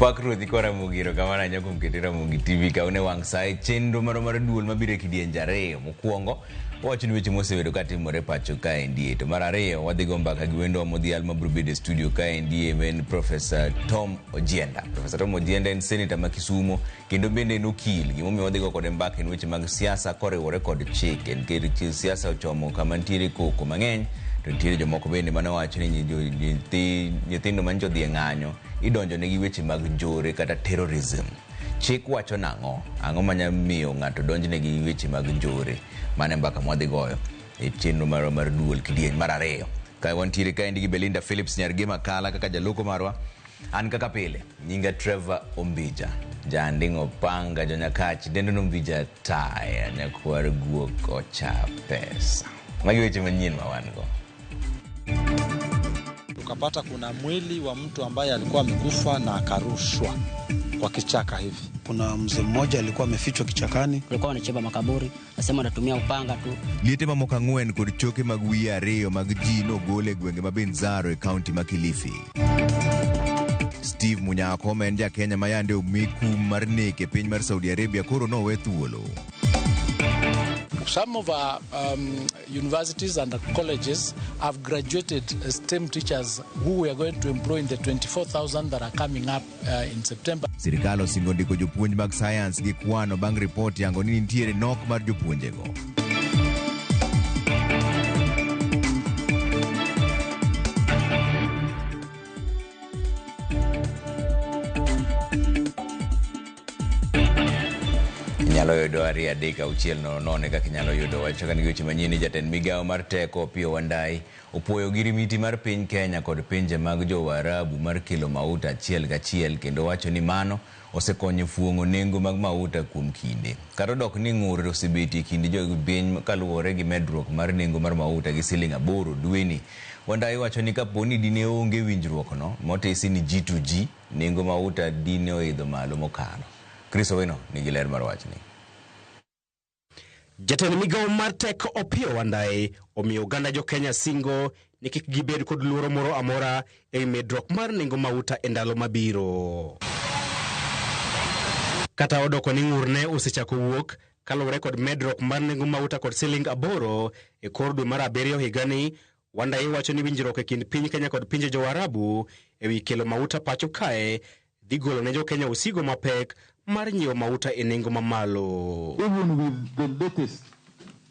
Opak ruodhi kora Ramogi erokamano ahinya kuom kete Ramogi TV kawne wang' sa e chenro marwa mar duol mabiro e kidienje ariyo. Mokwongo, wawacho ni weche mosebedo katimore pacho kaendi. To mar ariyo, wadhi go mbaka gi wendwa modhial mabiro bedo e studio kaendi ma en Professor Tom Ojienda. Professor Tom Ojienda en senator ma Kisumo kendo bende en okil. Gimomiyo wadhi go kode mbaka en weche mag siasa koriwore kod chik. Nikech siasa ochomo kama nitiere koko mang'eny to nitiere jomoko bende mane wacho ni nyithindo manyocha odhi e ng'anyo idonjo negi weche mag njore kata terrorism. Chik wacho nang'o? Ang'o manya miyo ng'ato donjne gi weche mag njore? Mano e mbaka mwadhi goyo e chenro marwa mar duol kidieny mar ariyo. Ka wantiere kaendi gi Belinda Phillips nyar Gema Kala kaka jaloko marwa. An kaka pile, nyinga Trevor Ombija. Janding' opanga jonyakach dendo nombija taya nyakwar guok ocha pesa. Magi weche manyien ma wan go. Tukapata kuna mwili wa mtu ambaye alikuwa amekufa na akarushwa kwa kichaka hivi. Kuna mzee mmoja alikuwa amefichwa kichakani. Walikuwa wanachimba makaburi, nasema wanatumia upanga tu. Liete mamoko ang'wen kod choke mag wiye ariyo mag ji nogol e gwenge ma Benzaro e kaunti ma Kilifi. Steve Munyakho ma en ja-Kenya ma yande omi kum mar nek e piny mar Saudi Arabia koro nowe thuolo. Some of our universities and colleges have graduated STEM teachers who we are going to employ in the 24,000 that are coming up in September. Sirikal osingo ndiko jopuonj mag sayans gi kwano bang' ripot yango ni nitiere nok mar jopuonjego. Inyalo yudo 2 3 6 0 0 kaka inyalo yudo wach ka nigi weche manyien ni jatend migawo mar teko Opiyo Wandayi opuoyo girimiti mar piny Kenya kod pinje mag jo-Waarabu mar kelo mauta achiel kachiel kendo wacho ni mano osekonyo fuong'o nengo mag mauta kuom kinde. Kata odok ni ng'ur osebetie e kind jopiny kaluwore gi medruok mar nengo mar mauta gi siling 8 dweni. Wandayi wacho ni kapo ni dine onge winjruok no motisi ni G2G, nengo mauta dine oidho malo mokalo. Chris Owino nigi ler mar wachni. Jatend migawo mar teko Opiyo Wandayi omiyo oganda jo-Kenya singo ni kik gibed kod luoro moro amora ewi medruok mar nengo mauta e ndalo mabiro. Kata odoko ni ng'ur ne osechako wuok kaluwore kod medruok mar nengo mauta kod siling 8 e kor dwe mar abiriyo higani, Wandayi wacho ni winjruok e kind piny Kenya kod pinje jo-Arabu ewi kelo mauta pacho kae dhi golo ne jo-Kenya osigo mapek mar nyiewo mauta e nengo mamalo. Even with the latest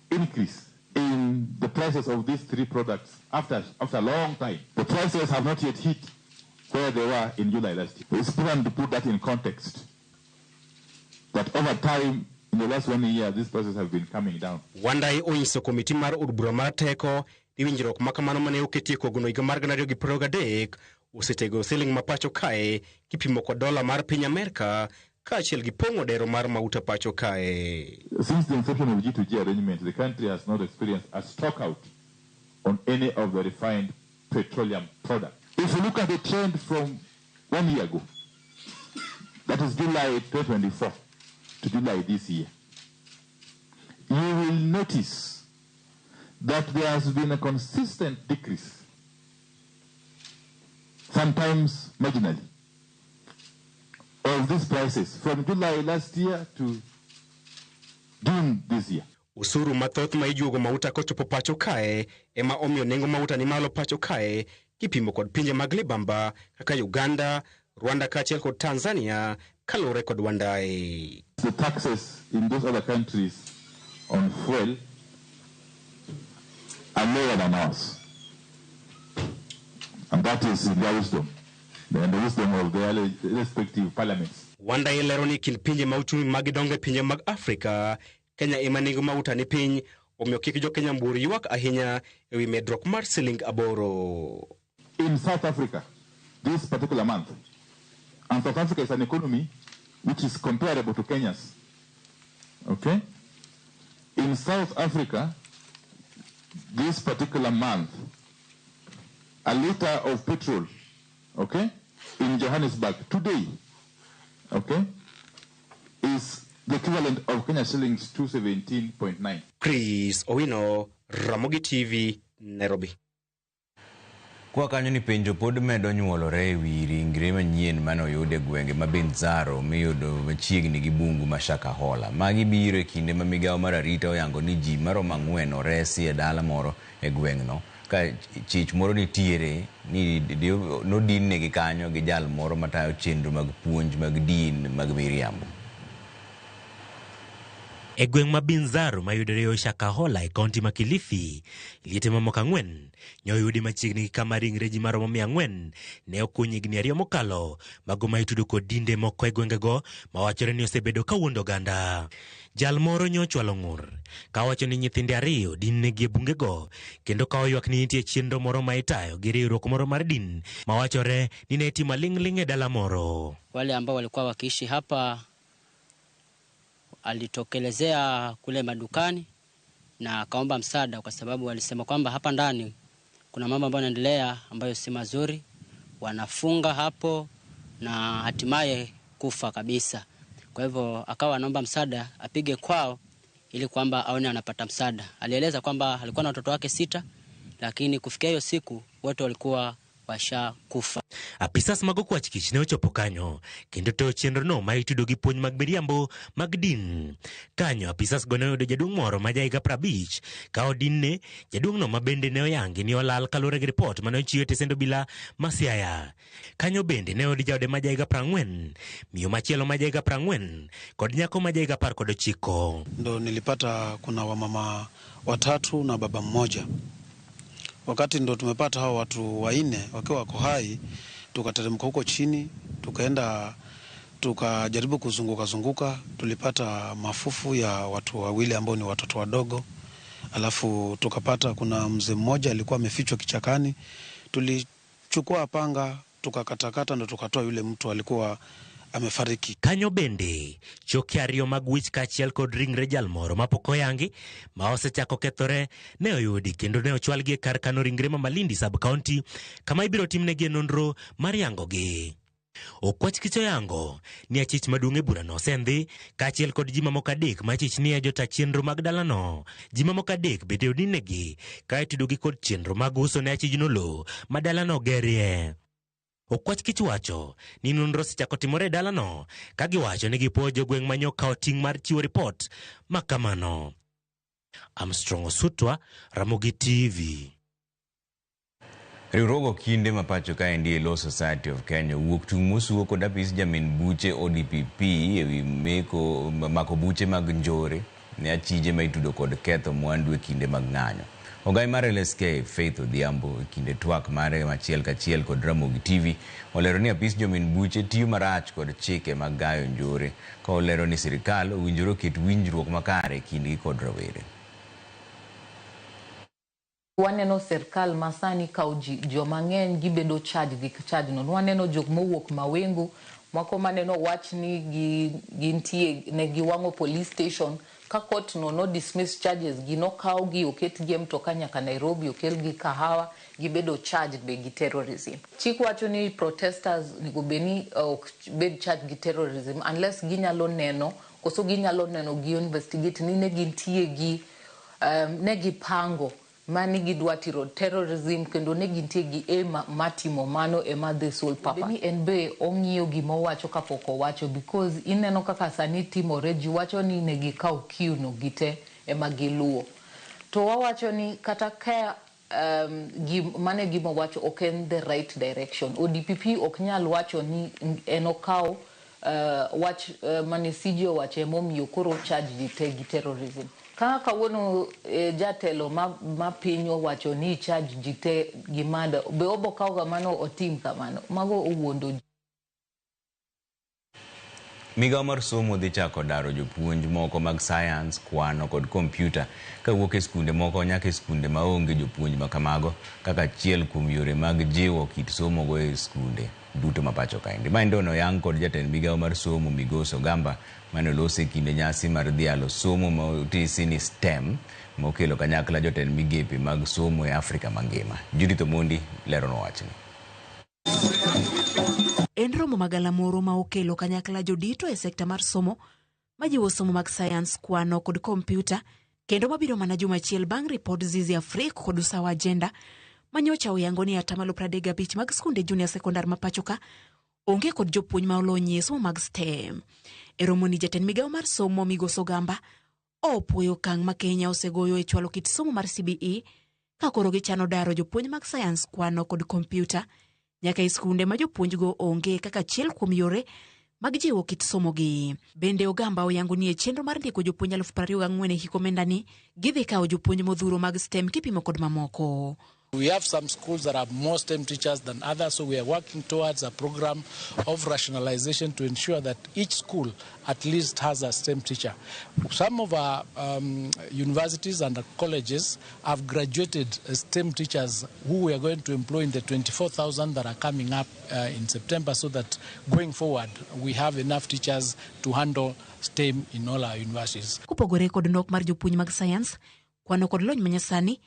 increase in the prices of these three products after a long time, the prices have not yet hit where they were in July last year. It's important to put that in context, that over time, in the last one year, these prices have been coming down. Wandayi onyiso komiti mar od bura mar teko ni winjruok ma kamano mane oketie kogno higa mar 2023 osetego siling ma pacho kae kipimo kod dola mar piny Amerka kaachiel gi pong'o dero mar mauta pacho kae. Since the inception of G2G arrangement, the country has not experienced a stock out on any of the refined petroleum products. If you look at the trend from one year ago, that is July 2024 to July this year, you will notice that there has been a consistent decrease, sometimes marginally, of these prices from July last year to June this year. Osuru mathoth ma ijuogo mauta kochopo pacho kae ema omiyo nengo mauta ni malo pacho kae kipimo kod pinje mag libamba kaka Uganda, Rwanda kaachiel kod Tanzania kaluwore kod Wandayi. The taxes in those other countries on fuel are lower than ours. And that is in their wisdom, and the wisdom of their respective parliaments. Wandayi lero ni kind pinje ma uchumi mag dongo e pinje mag Afrika, Kenya ema nengo mauta ni piny, omiyo kik jo Kenya mbur ywak ahinya ewi medruok mar siling 8. In South Africa, this particular month, and South Africa is an economy which is comparable to Kenya's. Okay? In South Africa, this particular month, a liter of petrol, okay, in Johannesburg today, okay, is the equivalent of Kenya shillings 217.9. Chris Owino, Ramogi TV, Nairobi. Kwa kanyo ni penjo pod medo nyuolore e wi ringre manyien mane oyud e gwenge ma Benzaro miyudo machiegni gi bungu ma Shakahola. Magi biro e kinde ma migawo mar arita oyango ni ji maromo 4 oresi e dala moro e gweng'no ka chich moro nitiere ni nodin negi kanyo gi jal moro matayo chenro mag puonj mag din mag miriambo. E gweng' ma Binzaro mayudore yo Shakahola e kaunti ma Kilifi, liete mamoko 4 ne oyudi machiegni gi kama ringre ji maromo 400 ne okuny higni 2 mokalo, mago ma itudo kod dinde moko e gwengego mawachore ni osebedo ka wuondo oganda. Jal moro nyo ochwalo ng'ur kawacho ni nyithinde 2 din negi e bungego, kendo ka oywak ni nitie chenro moro ma itayo gi riwruok moro mar din mawachore ni ne itimo ling'ling' e dala moro. Wale ambao walikuwa wakiishi hapa alitokelezea kule madukani na akaomba msaada, kwa sababu walisema kwamba hapa ndani kuna mambo ambayo yanaendelea ambayo si mazuri, wanafunga hapo na hatimaye kufa kabisa. Kwa hivyo akawa anaomba msaada apige kwao ili kwamba aone anapata msaada. Alieleza kwamba alikuwa na watoto wake 6, lakini kufikia hiyo siku wote walikuwa washakufa. Apisas mag okwach kich ne ochopo kanyo kendo toyo chenro no ma itudo gi puonj mag miriambo mag din. Kanyo apisas go ne oyudo jaduong' moro ma jahiga 50 ka odinne jaduong'no ma bende ne oyangi ni olal kaluwore gi ripot mane ochiw e tesend obila ma Siaya. Kanyo bende ne oyud jaode ma jahiga 40, miyo machielo ma jahiga 40 kod nyako ma jahiga 19. Ndo nilipata kuna wamama 3 na baba mmoja. Wakati ndo tumepata hao watu 4 wakiwa wako hai, tukateremka huko chini, tukaenda tukajaribu kuzunguka zunguka, tulipata mafufu ya watu 2 ambao ni watoto wadogo. Alafu tukapata kuna mzee mmoja alikuwa amefichwa kichakani, tulichukua panga tukakatakata ndo tukatoa yule mtu alikuwa amefariki. Kanyo bende choke 2 mag wich kaachiel kod ringre jal moro mapok oyangi ma osechako kethore ne oyudi kendo ne ochwalgi e kar kano ringre ma Malindi sub county kama ibiro timnegi nonro mar yangogi. Okwach kich oyango ni achich maduong' e burano osendhi kaachiel kod ji mamoko 3 ma achich ni e jota chenro mag dalano. Ji mamoko 3 bende odinnegi ka itudogi kod chenro mag uso ne achijno lowo ma dalano ogerie. Okwach kich wacho ni nonro osechako timore e dalano ka giwacho ni gipuoyo jogweng' ma nyokawo ting' mar chiwo ripot ma kamano. Armstrong Osutwa, Ramogi TV. Riwruogo kinde ma pacho kaendi e Law Society of Kenya owuok tung' mosuo kod apis jamin buche ODPP ewi mako buche mag njore ne achije ma itudo kod ketho mwandu e kinde mag ng'anyo. Ogai mar LSK Faith Odhiambo e kinde twak mare machiel kachiel kod Ramogi TV olero ni apis jomin buche tiyo marach kod chike mag gayo njore ka olero ni sirikal owinjore oket winjruok makare e kindgi kod rawere. Waneno sirkal masani kawo joma ng'eny gibedo charge gi charge no. Waneno jok mowuok Mawengu, moko maneno wach ni gintie ne giwang'o police station ka court no dismiss charges gi nokaw gi oket gi e mtoka nyaka Nairobi okel gi Kahawa gibedo charged be gi terrorism. Chik wacho ni protesters onego bed ni ok bed charged gi terrorism unless ginyalo neno koso ginyalo neno gi investigate ni ne gintie gi ne gipango mani gidwa tiro terrorism kendo ne gintie gi aim matimo mano ema the sole purpose. Ni en be ong'iyo gima owacho kapok owacho because ineno kaka sani timore ji wacho ni ne gikawo queue no gite ema giluwo. To wawacho ni kata ka mane gima owacho ok en the right direction. ODPP ok nyal wacho ni en okawo wach mane CJ owacho emomiyo koro charge ji te gi terrorism. Ka kawuono jatelo ma piny owacho ni charge ji te gi mada, be obo kawo kamano otim kamano? Mago owuondo ji. Migawo mar somo dhi chako daro jopuonj moko mag sayans, kwano kod kompyuta kawuok e skunde moko nyaka e skunde maonge jopuonj ma kamago kaka achiel kuom yore mag jiwo kit somo go e skunde duto ma pacho kaendi. Maendi noyang kod jatend migawo mar somo Migosi Ogamba mane oloso e kinde nyasi mar dhialo somo ma otisi ni STEM mokelo kanyakla jotend migepe mag somo e Afrika mangima. Judith Omondi leronwa wachni. En romo magalamoro ma okelo kanyakla jodito e sekta mar somo majiwo somo mag sayans, kwano kod kompyuta kendo mabiro mana juma achiel bang' ripod Zizi Afrique kod Usawa Agenda manyocha oyango ni 35% mag skunde junior sekondar ma pacho ka onge kod jopuonj ma olony e somo mag STEM. E romoni jatend migawo mar somo Migosi Ogamba opuoyo okang' ma Kenya osegoyo e chwalo kit somo mar CBE ka koro gichano daro jopuonj mag sayans, kwano kod kompyuta nyaka e skunde ma jopuonjgo onge kaka achiel kuom yore mag jiwo kit somogi. Bende Ogamba oyango ni e chenro mar ndiko jopuonj 24,000 e hik omenda ni gidhi kawo jopuonj modhuro mag STEM kipimo kod mamoko. We have some schools that have more STEM teachers than others, so we are working towards a program of rationalization to ensure that each school at least has a STEM teacher. Some of our universities and colleges have graduated STEM teachers who we are going to employ in the 24,000 that are coming up in September, so that going forward we have enough teachers to handle STEM in all our universities. Kopogore kod nok mar jopuonj mag sayans, kwano kod lony manyasani,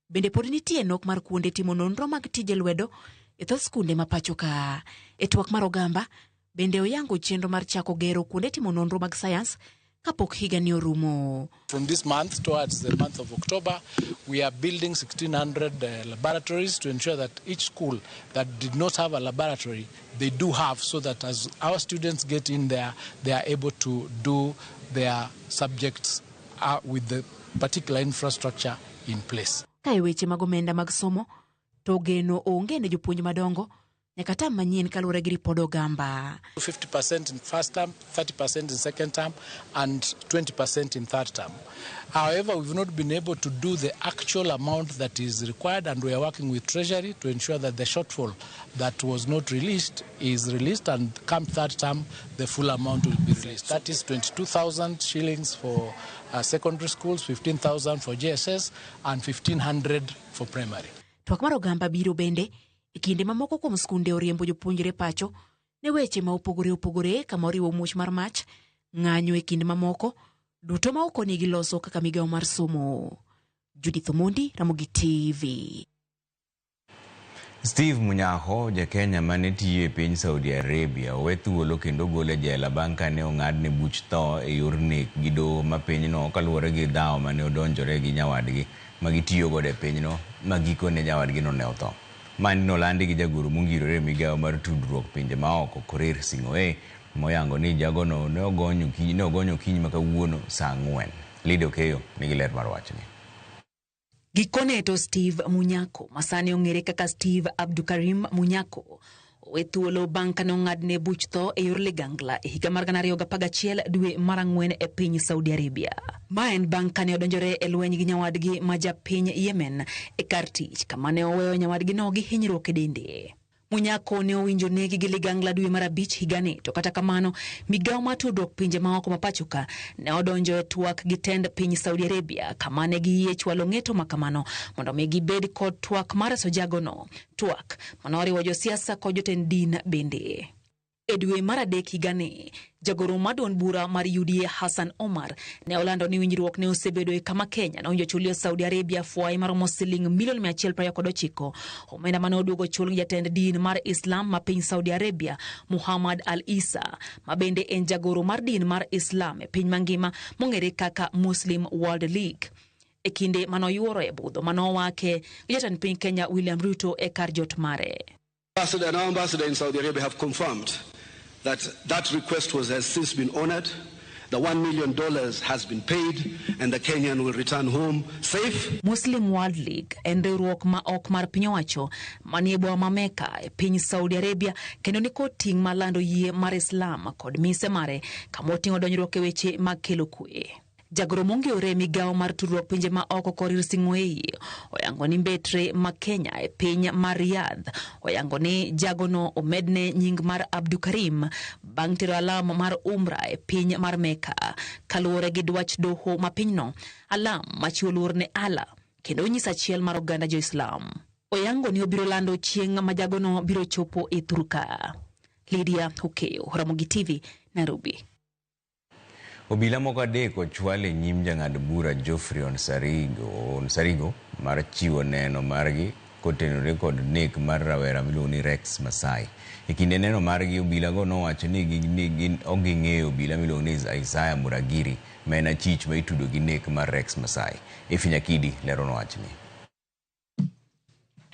bende pod nitie nok mar kuonde timo nonro mag tije lwedo e thoth skunde ma pacho ka. E twak mar Ogamba, bende oyango chenro mar chako gero kuonde timo nonro mag sayans kapok higani orumo. From this month towards the month of October, we are building 1,600 laboratories to ensure that each school that did not have a laboratory, they do have, so that as our students get in there, they are able to do their subjects with the particular infrastructure in place. Ka e weche mag omenda mag somo, to geno onge ne jopuonj madongo nyaka tam manyien kaluwore gi ripod Ogamba. 50% in first term, 30% in second term, and 20% in third term. However, we've not been able to do the actual amount that is required, and we are working with Treasury to ensure that the shortfall that was not released is released, and come third term, the full amount will be released. That is 22,000 shillings for secondary schools, 15,000 for JSS, and 1,500 for primary. Twak mar Ogamba biro bende e kinde mamoko kuom skunde oriembo jopuonjre pacho ne weche ma opogore opogore kama oriwo muoch mar mach, ng'anyo e kind mamoko duto ma ok onigi loso kaka migawo mar somo. Judith Omondi, Ramogi TV. Steve Munyaho, ja-Kenya mane tiyo e piny Saudi Arabia, owe thuolo kendo ogol e jela bang' kane ong'adne buch tho e yor nek gi doho ma pinyno kaluwore gi dhawo mane odonjore gi nyawadgi ma gitiyo godo e pinyno ma gikone nyawadgino ne otho. Mani nolandi gi jagoro mongirore e migawo mar tudruok pinje maoko Korir Sing'oei moyango ni jagono ne ogonyo okinyi ma kawuono saa 4. Lida Okeyo nigi ler mar wachni. Gikone to Steve Munyako, masani ong'ere kaka Steve Abdukarim Munyako, owe thuolo bang' kane ong'adne buch tho e yor ligangla e higa mar 2011 dwe mar 4 e piny Saudi Arabia. Ma en bang' kane odonjore e lweny gi nyawadgi ma japiny Yemen e kar tich kama ne oweyo nyawadgino gi hinyruok e dende. Munyako ne owinjo negi gi ligangla dwe mar 5 higani, to kata kamano migawo mar tudruok pinje maoko ma pacho ka ne odonjo e twak gi tend piny Saudi Arabia kama ne giyie chwalo ng'eto ma kamano mondo mi gibed kod twak mar reso jagono, twak manoriwo josiasa kod jotend din bende. E dwe mar 3 higani, jagoro mar duond bura mar UDA Hassan Omar ne olando ni winjruok ne osebedo e kama Kenya nowinjo chulio Saudi Arabia fwai maromo siling milion 129, omenda mane oduogo chul gi jatend din mar Islam ma piny Saudi Arabia Muhammad Al-Isa, ma bende en jagoro mar din mar Islam e piny mangima mong'ere kaka Muslim World League. E kinde manoyuoro e budho manowake gi jatend piny Kenya William Ruto e kar jot mare. Ambassador and our ambassador in Saudi Arabia have confirmed that that request has since been honored. The $1 million has been paid and the Kenyan will return home safe. Muslim World League en riwruok ma ok mar piny owacho manie boma ma Mecca e piny Saudi Arabia kendo ni kod ting' mar lando yie mar Islam kod mise mare kama oting'o donjruok e weche mag kelo kwe. Jagoro mong'ere e migawo mar tudruok pinje ma oko Korir Sing'oei oyango ni mbetre ma Kenya e piny mar Riyadh oyango ni jagono omedne nying mar Abdukarim bang' tero alam mar Umra e piny mar Mecca kaluwore gi dwach doho ma pinyno, alam machiwo luor ne Allah kendo onyiso achiel mar oganda jo-Islam. Oyango ni obiro lando chieng' ma jagono biro chopo e thurka. Lydia Okeyo, Ramogi TV, Nairobi. Obila moko adek ochwal e nyim jang'ad bura Geoffrey Onsarigo mar chiwo neno margi kotenore kod nek mar rawera miluongo ni Rex Masai. E kinde neno margi, obilago nowacho ni gin ok ging'eyo obila miluongo ni Isaiah Muragiri ma en achich ma itudo gi nek mar Rex Masai. Efi Nyakidi leronwa wachni.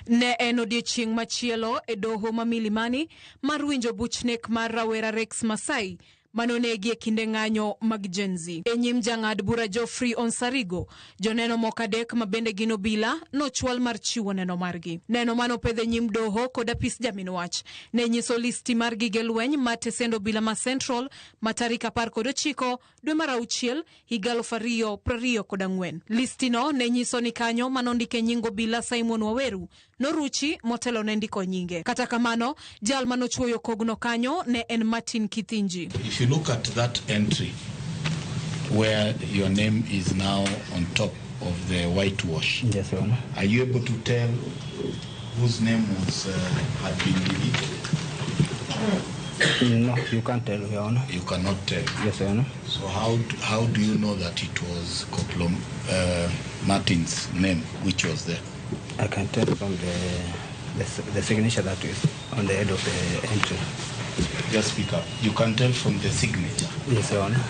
Ne en odiechieng' machielo e doho ma Milimani mar winjo buch nek mar rawera Rex Masai manonegi e kinde ng'anyo mag Gen Z. E nyim jang'ad bura Geoffrey Onsarigo, joneno moko adek ma bende gin obila nochwal mar chiwo neno margi. Neno manopedh e nyim doho kod apis jamin wach ne nyiso listi mar gige lweny ma tesend obila ma Central ma tarik 19 dwe mar auchiel higa 2024. Listino ne nyiso ni kanyo manondike nying obila Simon Waweru noruchi motelo ne ndiko nyinge. Kata kamano, jal manochuoyo kogno kanyo ne en Martin Kithinji. If you look at that entry where your name is now on top of the whitewash, Yes, Your Honor. are you able to tell whose name was had been deleted? No, you can't tell, Your Honor. You cannot tell. Yes, Your Honor. So how do you know that it was Corporal Martin's name which was there? I can tell from the signature that is on the head of the entry. Just speak up. You can tell from the signature. Yes, Your Honor.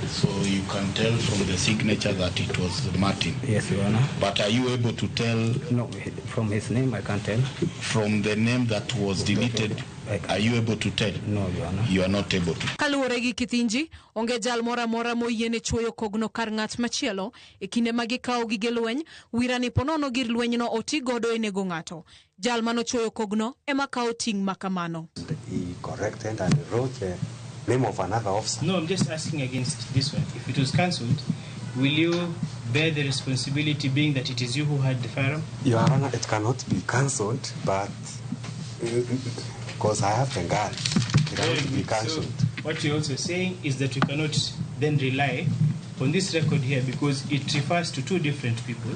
So you can tell from the signature that it was Martin. Yes, Your Honor. But are you able to tell? No, from his name I can't tell. From the name that was deleted, are you able to tell? No, Your Honor. You are not able to. Kaluwore gi Kithinji, onge jal moro amora moyiene chuoyo kogno kar ng'at machielo e kinde ma gikawo gige lweny, wira ni ponono gir lwenyno oti godo e nego ng'ato. Jal manochuoyo kogno ema kawo ting' ma kamano. He corrected and wrote the name of another officer. No, I'm just asking against this one. If it was cancelled, will you bear the responsibility being that it is you who had the firearm? Your Honor, it cannot be cancelled, but because I have the gun, it cannot be cancelled. So what you're also saying is that you cannot then rely on this record here because it refers to two different people.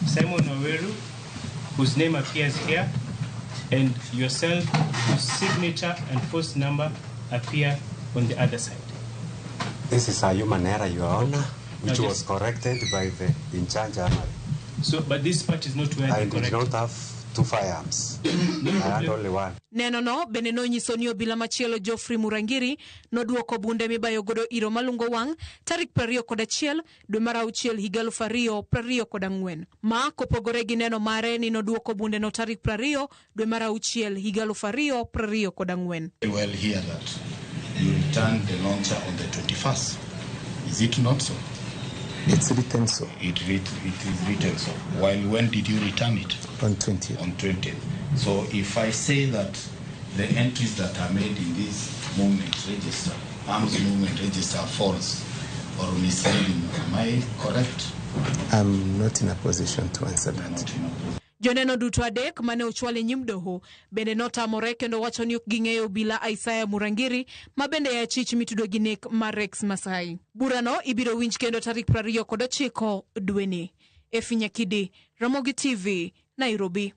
Simon Waweru, whose name appears here, and yourself, whose signature and first number appear on the other side. This is a human error, Your Honor, which No, was corrected by the in charge armory. So, but this part is not where I the did correct. not have two firearms. I had only one. Neno no bende nonyiso ni obila machielo Geoffrey Murangiri noduoko bunde mibayo godo iro malungo wang' tarik 21 dwe mar auchiel higa 2024. Ma kopogore gi neno mare ni noduoko bunde no tarik 20 dwe mar auchiel higa 2024. Very well hear that you returned the launcher on the 21st. Is it not so? It's written so. It is written so. While when did you return it? On 20th. On 20th. So if I say that the entries that are made in this movement register, arms movement register, are false or misleading, am I correct? I'm not in a position to answer that. Joneno duto adek mane ochwal e nyim doho bende notamore kendo wacho ni ok ging'eyo obila Isaiah Murangiri ma bende e achich mitudo gi nek mar Rex Masai. Burano ibiro winj kendo tarik 29 dweni. Efi Nyakidi, Ramogi TV, Nairobi.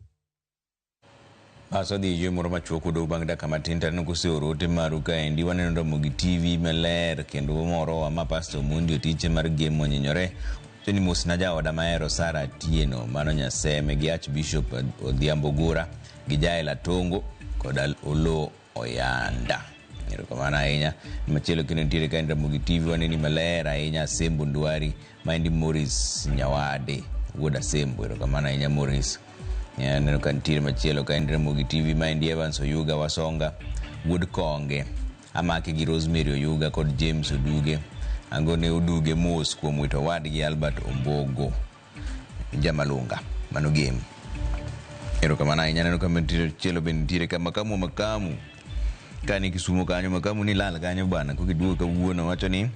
Bas wadhi e yweyo moro machuok udog bang' dakika matin to aneno koseoro ote maru kaendi. Waneno Ramogi TV maler kendo morowa ma Pastor Omondi otiche mar gem onyinyore. Wacho ni mosna jaoda mahero Sara Atieno mano Nyaseme gi Archbishop Odhiambo Gura gi Jael Atongo kod Olo Oyanda. Erokamano ahinya. Machielo kendo nitiere kaendi Ramogi TV waneni maler ahinya. Asembo Ndwari maendi Morris Nyawade wuod Asembo. Erokamano ahinya, Morris. Aneno ka nitiere machielo kaendi Ramogi TV maendi Evans Oyuga Wasonga wuod Konge amake gi Rosemary Oyuga kod James Oduge. Agone Oduge mos kuom wito owadgi Albert Ombogo Jamalunga. Mano game. Erokamano ahinya. Aneno ka machielo be nitiere ka Makamu Makamu kani Kisumo kanyo. Makamu ni lal kanyo bana kokiduogo kawuono wacho ni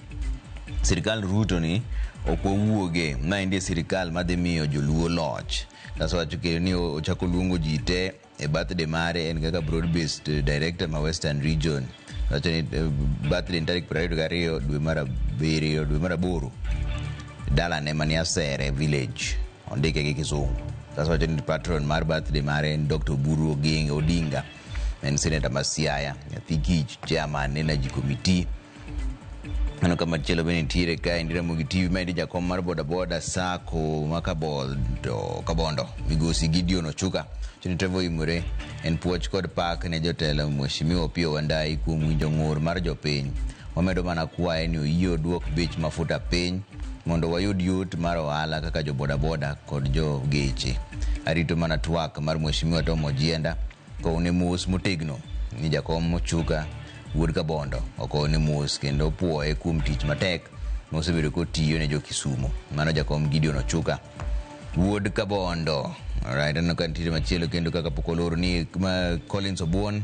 Sirikal Ruto ni ok wawuoge, maendi e sirikal madhi miyo joluo loch. Kaso wacho kendo ni ochako luongo ji te e birthday mare en kaka broad based director ma Western Region. Wacho ni birthday en tarik 22 dwe mar 7 dwe mar 8 dalane mani Asere village, ondike gi Kizungu. Kaso wacho ni patron mar birthday mare en Dr. Oburu Oginga Odinga, en senator ma Siaya, nyathi kich, chairman Energy Committee. Aneno ka machielo bende nitiere kae endi Ramogi TV, maendi jakom mar boda boda Sacco ma Kabondo, Kabondo Migosi Gideon Ochuka. Chini Trevor Imore en puoch kod pak ne jotelo Mheshimiwa Opiyo Wandayi kuom winjo ng'ur mar jopiny. Wamedo mana kwaye ni oyie oduok bech mafuta piny mondo wayud yot mar ohala kaka jo boda boda kod jo geche. Arito mana twak mar Mheshimiwa Tom Ojienda kowne mos motegno ni jakom Ochuka wuod Kabondo okowne mos kendo puoye kuom tich matek mosebedo kotiyo ne jo Kisumu. Mano jakom Gideon Ochuka wuod Kabondo. Alright, aneno ka nitiere machielo kendo kaka pok oloro ni Collins Obuon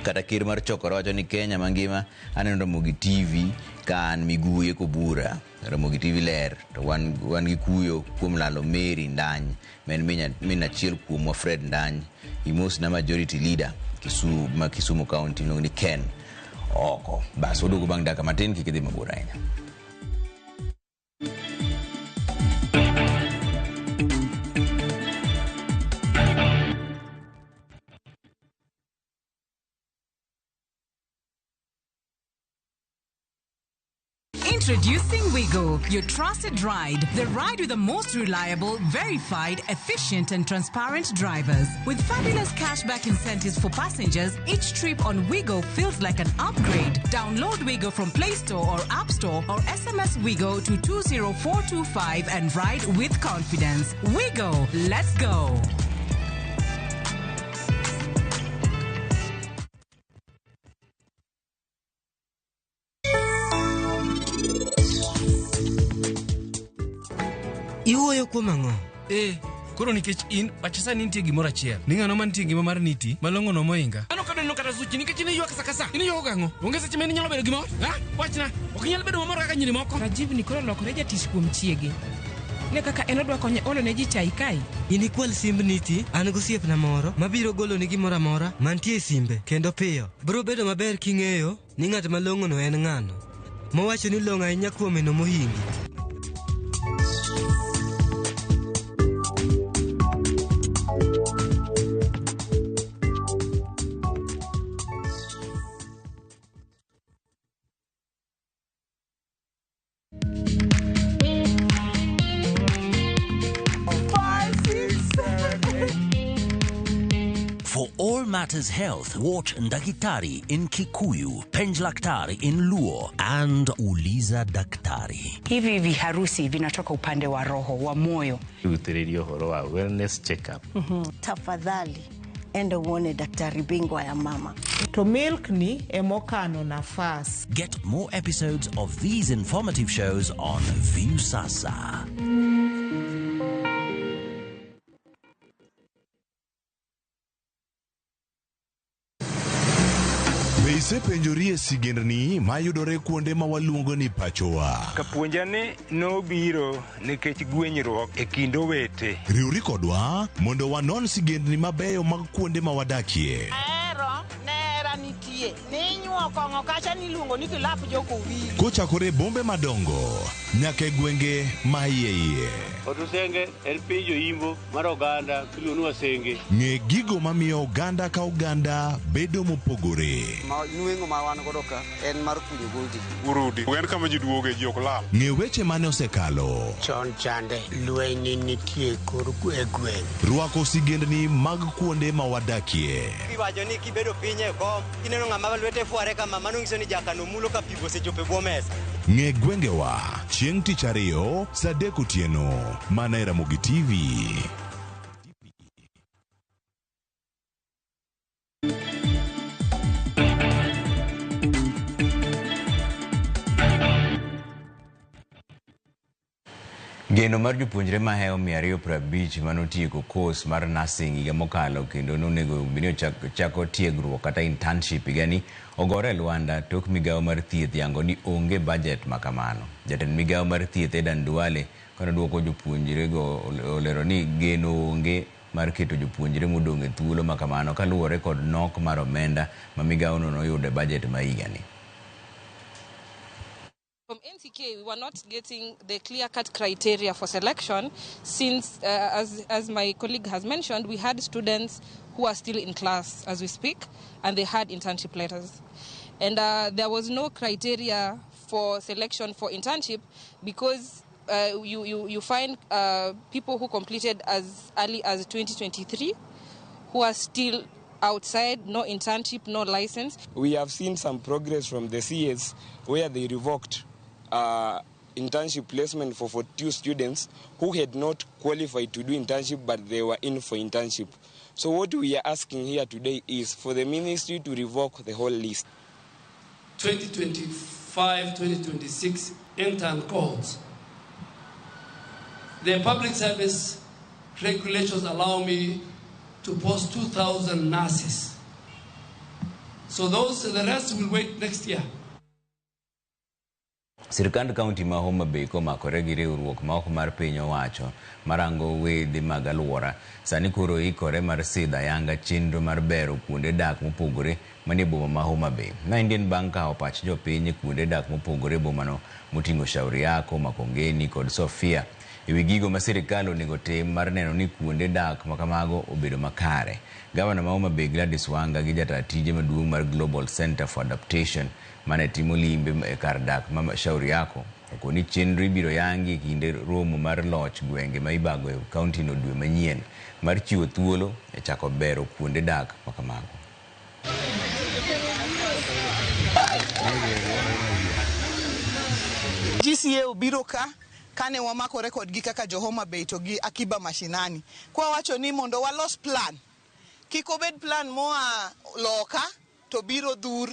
kata ker mar chokore wacho ni Kenya mangima aneno Ramogi TV ka an Miguye Kobura. Ramogi TV ler to wan gi kuyo kuom lalo Mary Ndany ma en min achiel kuomwa Fred Ndany. Imos na majority leader Kisumu, ma Kisumu County iluongo ni Ken Oko. Bas waduogo bang' dakika matin, kik idhi mabor ahinya. Introducing Wigo, your trusted ride. The ride with the most reliable, verified, efficient, and transparent drivers. With fabulous cashback incentives for passengers, each trip on Wigo feels like an upgrade. Download Wigo from Play Store or App Store or SMS Wigo to 20425 and ride with confidence. Wigo, let's go. Iwuoyo kuom ang'o? Koro nikech in pacha sani nitie gimoro achiel ni ng'ano mantie ngima mar niti malong'o no moinga. Ano ka doneno kata suchi nikech in iywak sa ka sa. In iywak gang'o? Onge seche ma in inyalo bedo gimor. Ha? Wachna. Ok inyal bedo mamor kaka nyiri moko. Rajiv ni koro olokore jatich kuom chiege. Ne kaka en odwa konye olo ne ji chai kae. In ikwal simb niti, an gosiepna moro mabiro goloni gimoro amora mantie e simbe kendo piyo. Biro bedo maber king'eyo ni ng'at malong'ono en ng'ano. Mowacho ni long'o ahinya kuome no mohingi. For all matters health, watch Ndakitari in Kikuyu, Penjlaktari in Luo, and Uliza Daktari. Hivi viharusi vinatoka upande wa roho wa moyo. Rutĩrĩria ũhoro wa wellness check-up. Tafadhali enda uone daktari bingwa ya mama. To milk ni emokano nafas. Get more episodes of these informative shows on Viusasa. Be isepenjori e sigendni mayudore kuonde ma waluongo ni pachowa? Kapuonja ni nobiro nikech gwenyruok e kind owete. Riwri kodwa mondo wanon sigendni mabeyo mag kuonde ma wadakie. Ahero nera nitie ninyuo kong'o kacha niluongo ni kilap jokowili. Kochakore e bombe madongo nyaka e gwenge ma iye iye. Otusenge en piny joimbo mar oganda miluongo ni Wasenge. Ng'e gigo mamiyo oganda ka oganda bedo mopogore. Nweng'o ma wan godo ka en mar kunyo goldi. Urudi en kama ji duoge ji ok lal. Ng'e weche mane osekalo. Chon chande lweny nitie kor e gweng'. Rwako sigendni mag kuonde ma wadakie. Iwacho ni kibedo piny e kom kineno ng'ama lwete fware kama mano nyiso ni jakano mulo ka pi osechopo e bwo mesa. Ng'e gwengewa chieng' tich ariyo saa 3 otieno mana e Ramogi TV. Geno mar jopuonjre mahewo 250 manotieko kos mar nursing higa mokalo kendo nonego bed ni ochako tiegruok kata internship higani ogore e lwanda tok migawo mar thieth yango ni onge budget makamano. Jatend migawo mar thieth Aden Duale kanoduoko jopuonjrego olero ni geno onge mar keto jopuonjre modong' e thuolo makamano kaluwore kod nok mar omenda ma migawono noyudo e budget ma higani. From NTK, we were not getting the clear-cut criteria for selection since, as my colleague has mentioned, we had students who are still in class as we speak, and they had internship letters. And there was no criteria for selection for internship because you find people who completed as early as 2023 who are still outside, no internship, no license. We have seen some progress from the CS where they revoked internship placement for 42 students who had not qualified to do internship, but they were in for internship. So what we are asking here today is for the ministry to revoke the whole list. 2025-2026 intern cohorts. The public service regulations allow me to post 2,000 nurses. So those, the rest will wait next year. Sirkand kaunti ma Homa Bay komakore gi riwruok ma ok mar piny owacho marango wedhe mag alwora sani koro ikore mar sidho ayanga chenro mar bero kuonde dak mopogore manie boma ma Homa Bay. Maendi en bang' kawo pach jopiny e kuonde dak mopogore e bomano moting'o Shauri Yako, Makongeni kod Sofia ewi gigo ma sirikal onego tim mar neno ni kuonde dak makamago obedo makare. Gavana ma Homa Bay Gladys Wanga gi jataa tije maduong' mar Global Center for Adaptation mane timo limbe e kar dak ma Shauri Yako okoni chenro ibiro yangi e kinde romo mar loch gwenge ma ibago e kaunti no dwe manyien mar chiwo thuolo e chako bero kuonde dak makamago. GCA obiro ka kane wamakore kodgi kaka jo Homa Bay to gi Akiba Mashinani kwa wacho ni mondo walos plan, kik obed plan moa loka to biro dhur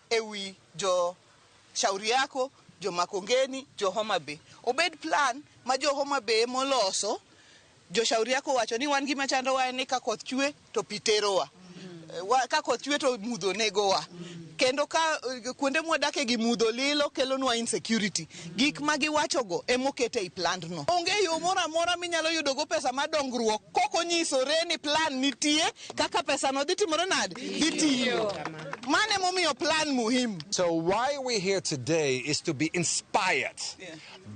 ewi jo Shauri Yako, jo Makongeni, jo Homa Bay. Obed plan ma jo Homa Bay moloso. Jo Shauri Yako wacho ni wan gima chandowa en ni ka koth chwe to pi terowa, ka koth chwe to mudho negowa, kendo ka kuonde mwadake gi mudho lilo kelonwa insecurity. Gik ma giwachogo emokete ei plan no. Onge yo moro amora minyalo yudogo pesa mar dongruok kokonyisore ni plan nitie kaka pesa no dhi timore nade, dhi tiyo. Mano emomiyo plan muhimu. So why we're here today is to be inspired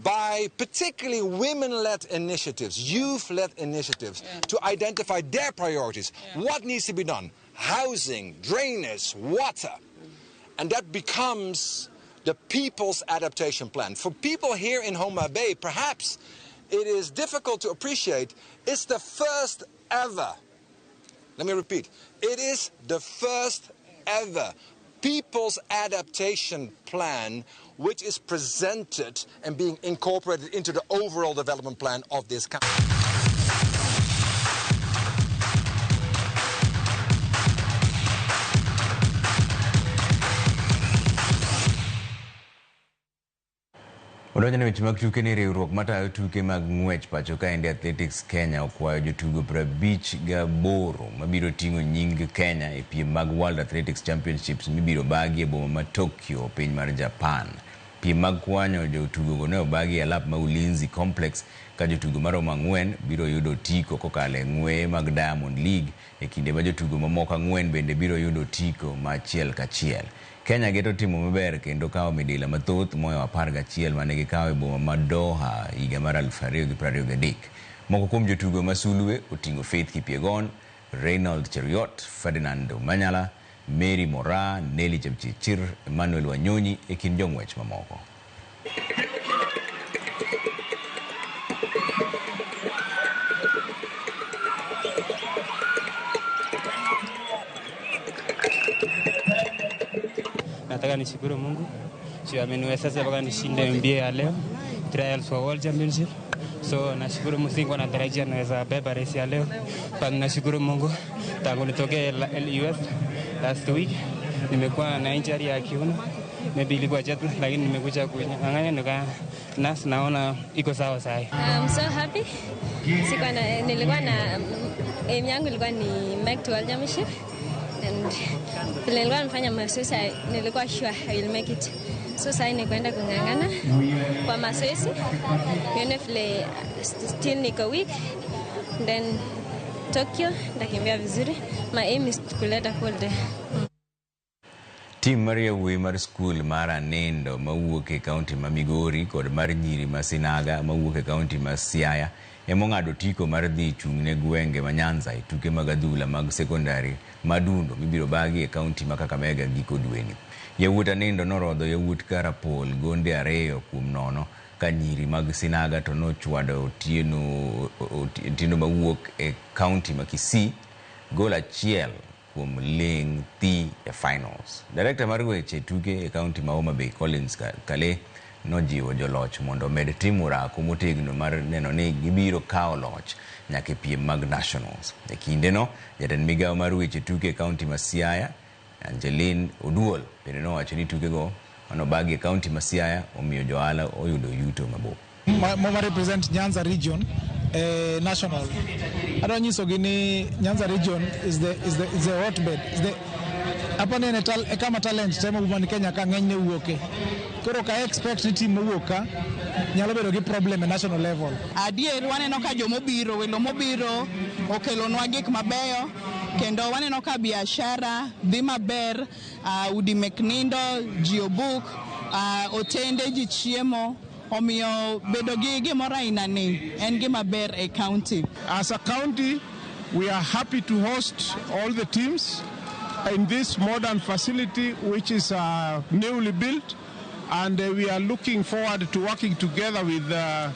by particularly women-led initiatives, youth-led initiatives, to identify their priorities. What needs to be done? Housing, drainage, water. And that becomes the people's adaptation plan. For people here in Homa Bay, perhaps it is difficult to appreciate, it's the first ever, let me repeat, it is the first ever people's adaptation plan which is presented and being incorporated into the overall development plan of this country. Odonjo ne weche mag tuke ni riwruok matayo tuke mag ng'wech pacho kaendi Athletics Kenya okwayo jotugo 58 mabiro ting'o nying Kenya e piem mag World Athletics Championships mibiro bagi e boma ma Tokyo piny mar Japan. Piem mag kwanyo jotugogo ne obagi e alap ma Ulinzi Complex ka jotugo maromo 4 biro yudo otiko kokalo e ng'weye mag Diamond League e kinde ma jotugo mamoko 4 bende biro yudo otiko ma achiel kachiel. Kenya geto timo maber kendo kawo midila mathoth moyo 11 mane gikawo e boma ma Doha higa mar 2023. Moko kuom jotugo ma sulwe oting'o Faith Kipyegon, Reynold Cheruiyot, Ferdinand Omanyala, Mary Moraa, Nelly Chepchirchir, Emmanuel Wanyonyi e kind jong'wech mamoko. Nataka nishukuru Mungu sio ameniwezesha mpaka nishinde mbio ya leo trials for World Championship. So nashukuru Mungu, sikuwa natarajia naweza beba race ya leo. But nashukuru Mungu tangu nitoke US last week nimekuwa na injury ya kiuno, maybe ilikuwa jet, lakini nimekuja kunyang'anya Nurse naona iko sawa sahi. I'm so happy. Sikuwa na nilikuwa na aim yangu ilikuwa ni make to World Championship and vile nilikuwa nafanya mazoezi nilikuwa sure I will make it. So sasa ni kwenda kung'ang'ana kwa mazoezi. Nione vile still niko weak. Then Tokyo nitakimbia vizuri. My aim is kuleta gold. Tim mar yawuoyi mar skul mar Anindo mawuok e kaunti ma Migori kod mar nyiri ma Sinaga mawuok e kaunti ma Siaya ema ong'ado otiko mar dhi chung' ne gwenge ma Nyanza e tuke mag adhula mag sekondari madundo mibiro bagi e kaunti ma Kakamega giko dweni. Yawuot Anindo norodho yawuot Karapol gonde 2-0 ka nyiri mag Sinaga to nochwado Otieno mawuok e kaunti ma Kisii gol 1 ling' thi e finals. Director mar weche tuke e kaunti ma Homa Bay Collins Kale nojiwo joloch mondo omed timo orako motegno mar neno ni gibiro kawo loch nyaka e piem mag nationals. E kindeno, jatend migawo mar weche tuke e kaunti ma Siaya Angeline Oduol bende nowacho ni tukego manobagi e kaunti ma Siaya omiyo johala oyudo yuto mabup. Ma represent Nyanza region national. Adwa nyisogi ni Nyanza region is the hotbed. Is the apa ni e kama talent te man Kenya ka ng'enyne wuoke. Koro ka expect ni team mowuok ka nyalo bedo gi problem e national level. Adier waneno ka jomobiro welo mobiro okelonwa gik mabeyo kendo waneno ka biashara dhi maber, udi mek nindo ji obuk, otende ji chiemo, omiyo bedo gi gimoro aina ni en gima ber e county. As a county, we are happy to host all the teams in this modern facility, which is newly built, and we are looking forward to working together with the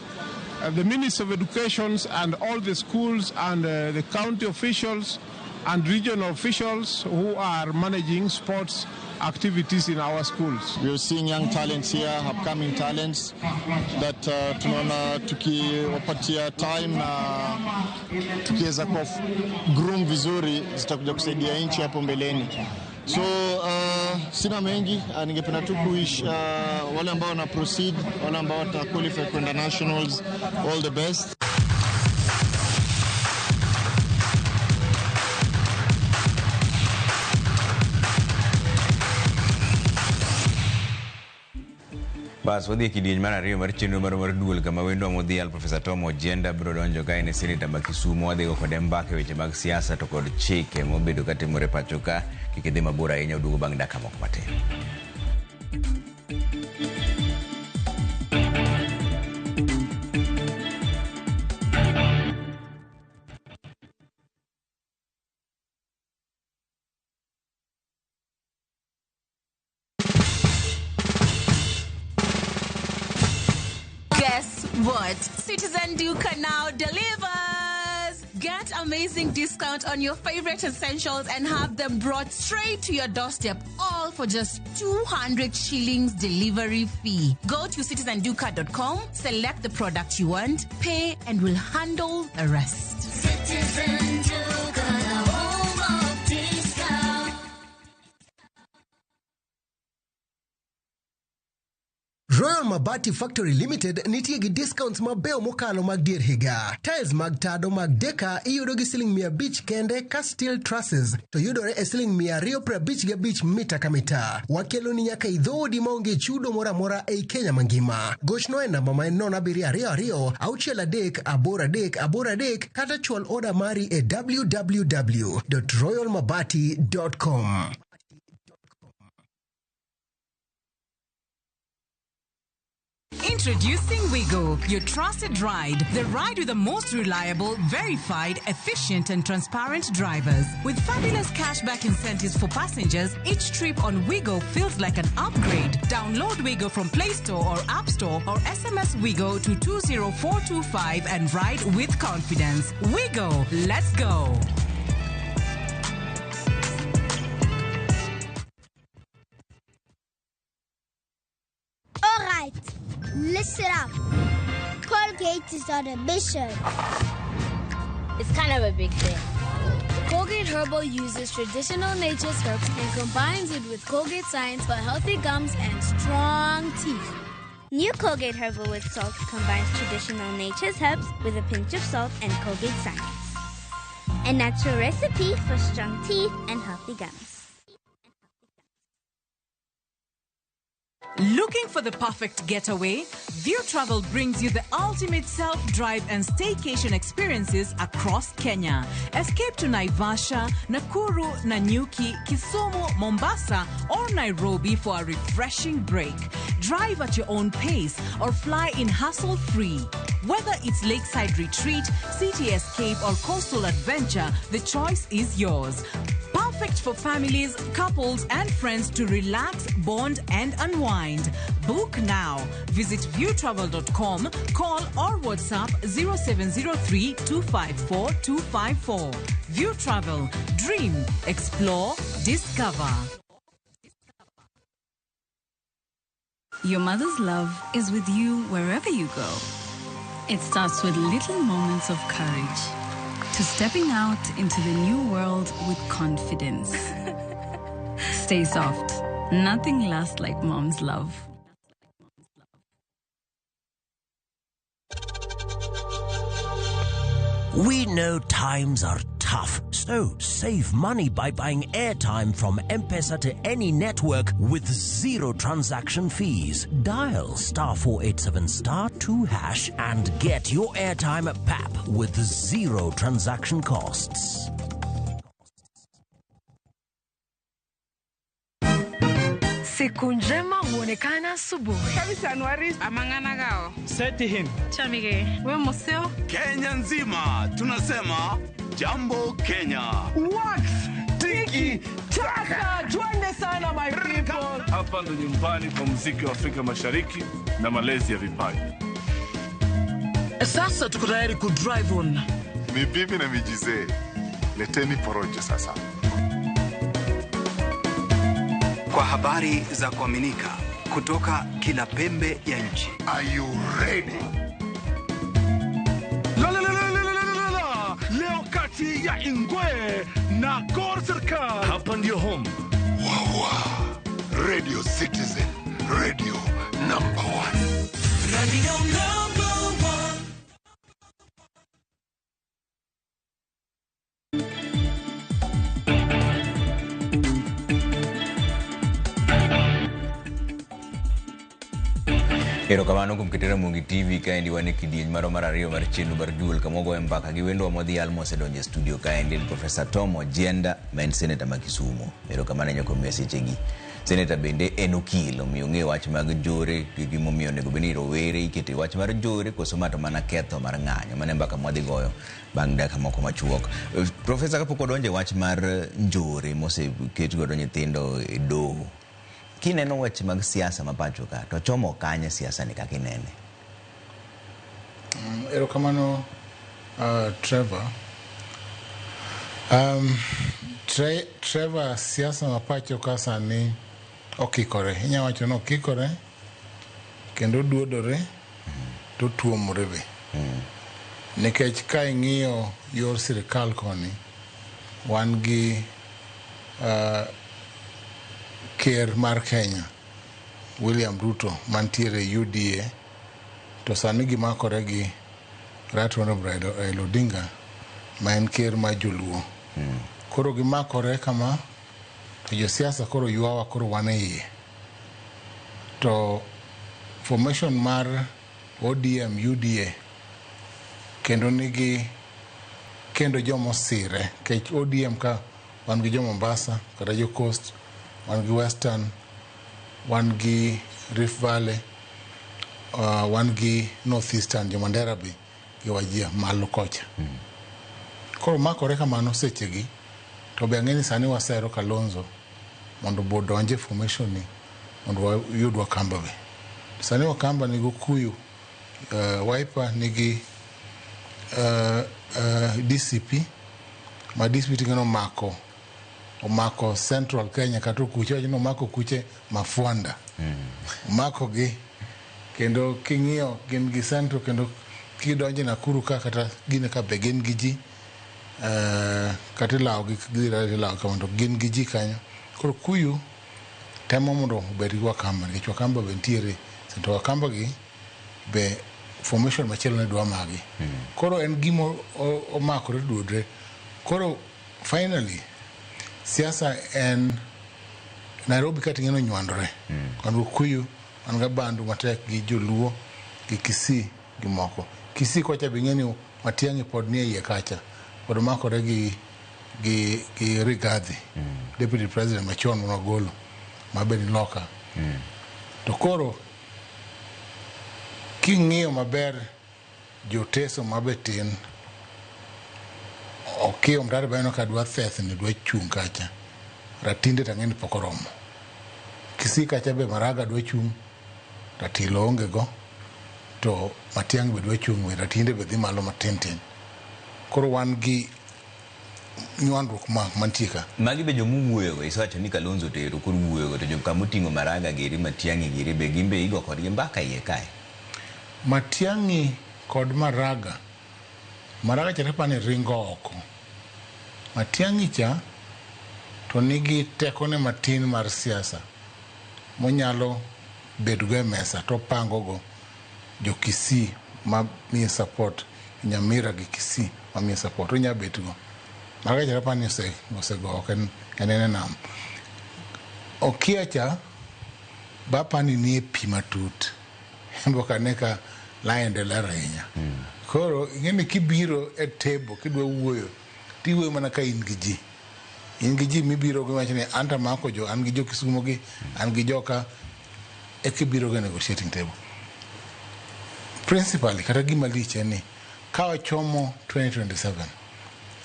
Ministry of Education and all the schools and the county officials and regional officials who are managing sports activities in our schools. We are seeing young talents here, upcoming talents that tunaona tukiwapatia time na tukiweza kuwa groom vizuri zitakuja kusaidia nchi hapo mbeleni. So sina mengi, ningependa tu kuwish wale ambao wana proceed, wale ambao wata qualify kwenda nationals, all the best. Bas wadhi e kidieny mar ariyo mar chenro mar duol kama wendwa modhial Profesa Tom Ojienda biro donjo ka en e seneta ma Kisumu. Wadhi go kode mbaka e weche mag siasa to kod chike mobedo katimore pacho ka. Kik idhi mabor ahinya, oduogo bang' dakika moko matin. Guess what? Citizen Duka now delivers! Get amazing discount on your favorite essentials and have them brought straight to your doorstep, all for just 200 shillings delivery fee. Go to citizenduka.com, select the product you want, pay, and we'll handle the rest. Citizen Duka, the home of discount. Royal Mabati Factory Limited nitie gi discounts mabeyo mokalo mag dier higa. Tiles mag tado mag deka iyudo gi siling 500 kende ka steel trusses to yudore e siling 255 mita ka mita. Wakeloni nyaka e dhoodi maonge chudo moro amora ei Kenya mangima. Gochno e namba ma en 0722 63 83 83 kata chwal oda mari e www.royalmabati.com. Introducing Wigo, your trusted ride. The ride with the most reliable, verified, efficient, and transparent drivers. With fabulous cashback incentives for passengers, each trip on Wigo feels like an upgrade. Download Wigo from Play Store or App Store or SMS Wigo to 20425 and ride with confidence. Wigo, let's go. All right, listen up. Colgate is on a mission. It's kind of a big thing. Colgate Herbal uses traditional nature's herbs and combines it with Colgate science for healthy gums and strong teeth. New Colgate Herbal with Salt combines traditional nature's herbs with a pinch of salt and Colgate science. A natural recipe for strong teeth and healthy gums. Looking for the perfect getaway? View Travel brings you the ultimate self-drive and staycation experiences across Kenya. Escape to Naivasha, Nakuru, Nanyuki, Kisumu, Mombasa, or Nairobi for a refreshing break. Drive at your own pace or fly in hassle-free. Whether it's lakeside retreat, city escape, or coastal adventure, the choice is yours. Perfect for families, couples, and friends to relax, bond, and unwind. Book now. Visit viewtravel.com, call or WhatsApp 0703 254 254. View Travel. Dream, explore, discover. Your mother's love is with you wherever you go. It starts with little moments of courage to stepping out into the new world with confidence. Stay soft. Nothing lasts like mom's love. We know times are tough, so save money by buying airtime from M-Pesa to any network with zero transaction fees. Dial *487*2# and get your airtime at PAP with zero transaction costs. Siku njema huonekana asubuhi. Kabisa Anuari amangana gao. Seti him. Chamige. We museo. Kenya nzima tunasema Jambo Kenya. Wax tiki taka. Twende sana my people. Hapa ndo nyumbani kwa muziki wa Afrika Mashariki na malezi ya vipaji. Sasa tuko tayari ku drive on. Ni bibi na mijizee. Leteni porojo sasa. Kwa habari za kuaminika kutoka kila pembe ya nchi. Are you ready? La la la la la la la. Leo kati ya Ingwe na Gor Serikal. Hapa ndio home. Wawa. Radio Citizen. Radio number 1. Radio number 1. Erokamano kuom keto Ramogi TV kaendi wan e kidieny marwa mar ariyo mar chenro mar duol kama wagoyo mbaka gi wendwa modhial mosedonjo e studio kaendi en Profesa Tom Ojienda ma en seneta ma Kisumu. Erokamano ahinya kuom miya sechegi. Seneta bende en okil, omiyo ong'eyo wach mag njore gi gimomiyo onego bed ni rowere iketo e wach mar njore koso ma to mana ketho mar ng'anyo. Mano e mbaka mwadhi goyo bang' dakika moko machuok. Profesa, kapok wadonjo e wach mar njore moseket godo nyithindo e doho, kineno weche mag siasa ma pacho ka to chomo kanye siasa ni kaka inene? Erokamano Trevor. Trevor, siasa ma pacho ka sani okikore. Inya wacho ni okikore kendo duodore to tuomore be. Nikech ka ing'iyo yor sirikal koni, wan gi ker mar Kenya William Ruto mantiere UDA, to sani gimakore gi Right Honorable Raila Odinga ma en ker mar joluo. Koro gimakore kama to josiasa koro ywawa, koro wan e iye. To formation mar ODM UDA kendo nigi kendo jomosire, nikech ODM ka wan gi jo Mombasa kata jo Coast, wan gi Western, wan gi Rift Valley, wan gi North Eastern, jo Mandera be gi Wajir malo kocha. Koro makore kamano sechegi, to be ang'e ni sani wasero Kalonzo mondo bo donje formation ni mondo wayud Wakamba be. Sani Wakamba nigi Okuyu, Wiper nigi DCP, ma DCP ting'eno omako Central Kenya kata kuche wacho ni omako kuche Mafuanda. Omako gi kendo king'iyo gin gi Central, kendo kidonje Nakuru ka kata gine ka be gin gi ji, kata ilawo gi ilawo kamano to gin gi ji kanyo. Koro Kuyu temo mondo obed gi Wakamba, nikech Wakamba be nitiere To Wakamba gi be formation machielo ne dwa magi. Koro en gima omakore dudre. Koro finally siasa en Nairobi kata ing'eno nywandore. Wan Kikuyu, wan ga bandu matek gi Joluo gi Kisii gi moko. Kisii kocha be ing'eni Matiang'i pod nie iye kacha. Pod omakore gi Rigathi, deputy president machon manogolo ma be ni loka. To koro king'iyo maber joteso mabe tin Okiyo Mtare be aneno ka dwa thethni dwa chung' kacha. Ratinde to ang'e ni pok oromo. Kisii kacha be Maraga dwa chung', Ratilo onge go, to Matiang'i be dwa chung' be Ratinde be dhi malo matin tin. Koro wan gi nywandruok ma mantie ka. Magi be jomuwuoyogo, isewacho ni Kalonzo otero koro uwuoyogo to jo kamoting'o Maraga giri, Matiang'i giri be gin be igo kodgi mbaka iye kae. Matiang'i kod Maraga, Maraga cha tapani ringo oko. Matiang'i cha to nigi tekone matin mar siasa monyalo bedogo e mesa to opangogo jo Kisii ma miye support, Nyamira gi Kisii ma miye support, onya betgo. Maraga cha tapani osego oko en en e nam. Okia cha be apani nie pi matut. En be ok ane ka lainde ler ahinya. Koro ing'e ni kibiro e table kidwa wuoyo tiwuoyo mana ka in gi ji. In gi ji mibiro go iwacho ni an to amako jo an gi jo Kisumo gi, an gi joka eka ibiro go e negotiating table. Principally kata gima lich en ni ka wachomo 2027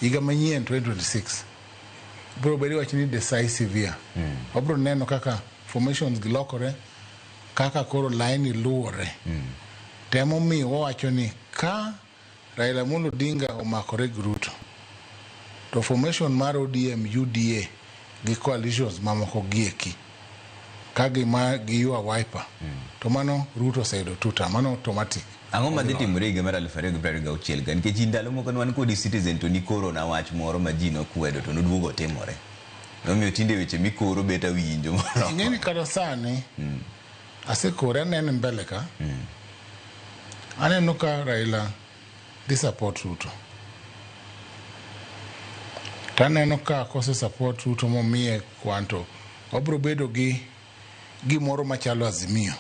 higa manyien 2026 biro bedo iwacho ni decisive year. Wabiro neno kaka formations gi lokore kaka koro laini luwore. To emomiyo wawacho ni ka Raila Amolo Odinga omakore gi Ruto to formation mar ODM, UDA gi coalitions mamoko gieki ka gima giywa Wiper to mano Ruto oseyudo two term, mano automatic. Ang'o madhi timore higa mar 2026 ka? Nikech ndalo moko ne wan kodi Citizen to nikoro na wach moro ma ji nokwedo to noduogo otimore. Nomiyo tinde weche mikoro bet awinjo molo. Ing'e ni kata sani asekore aneno mbele ka aneno ka Raila dhi support Ruto. To aneno ka kose support Ruto momiye kwan to wabiro bedo gi gimoro machalo Azimio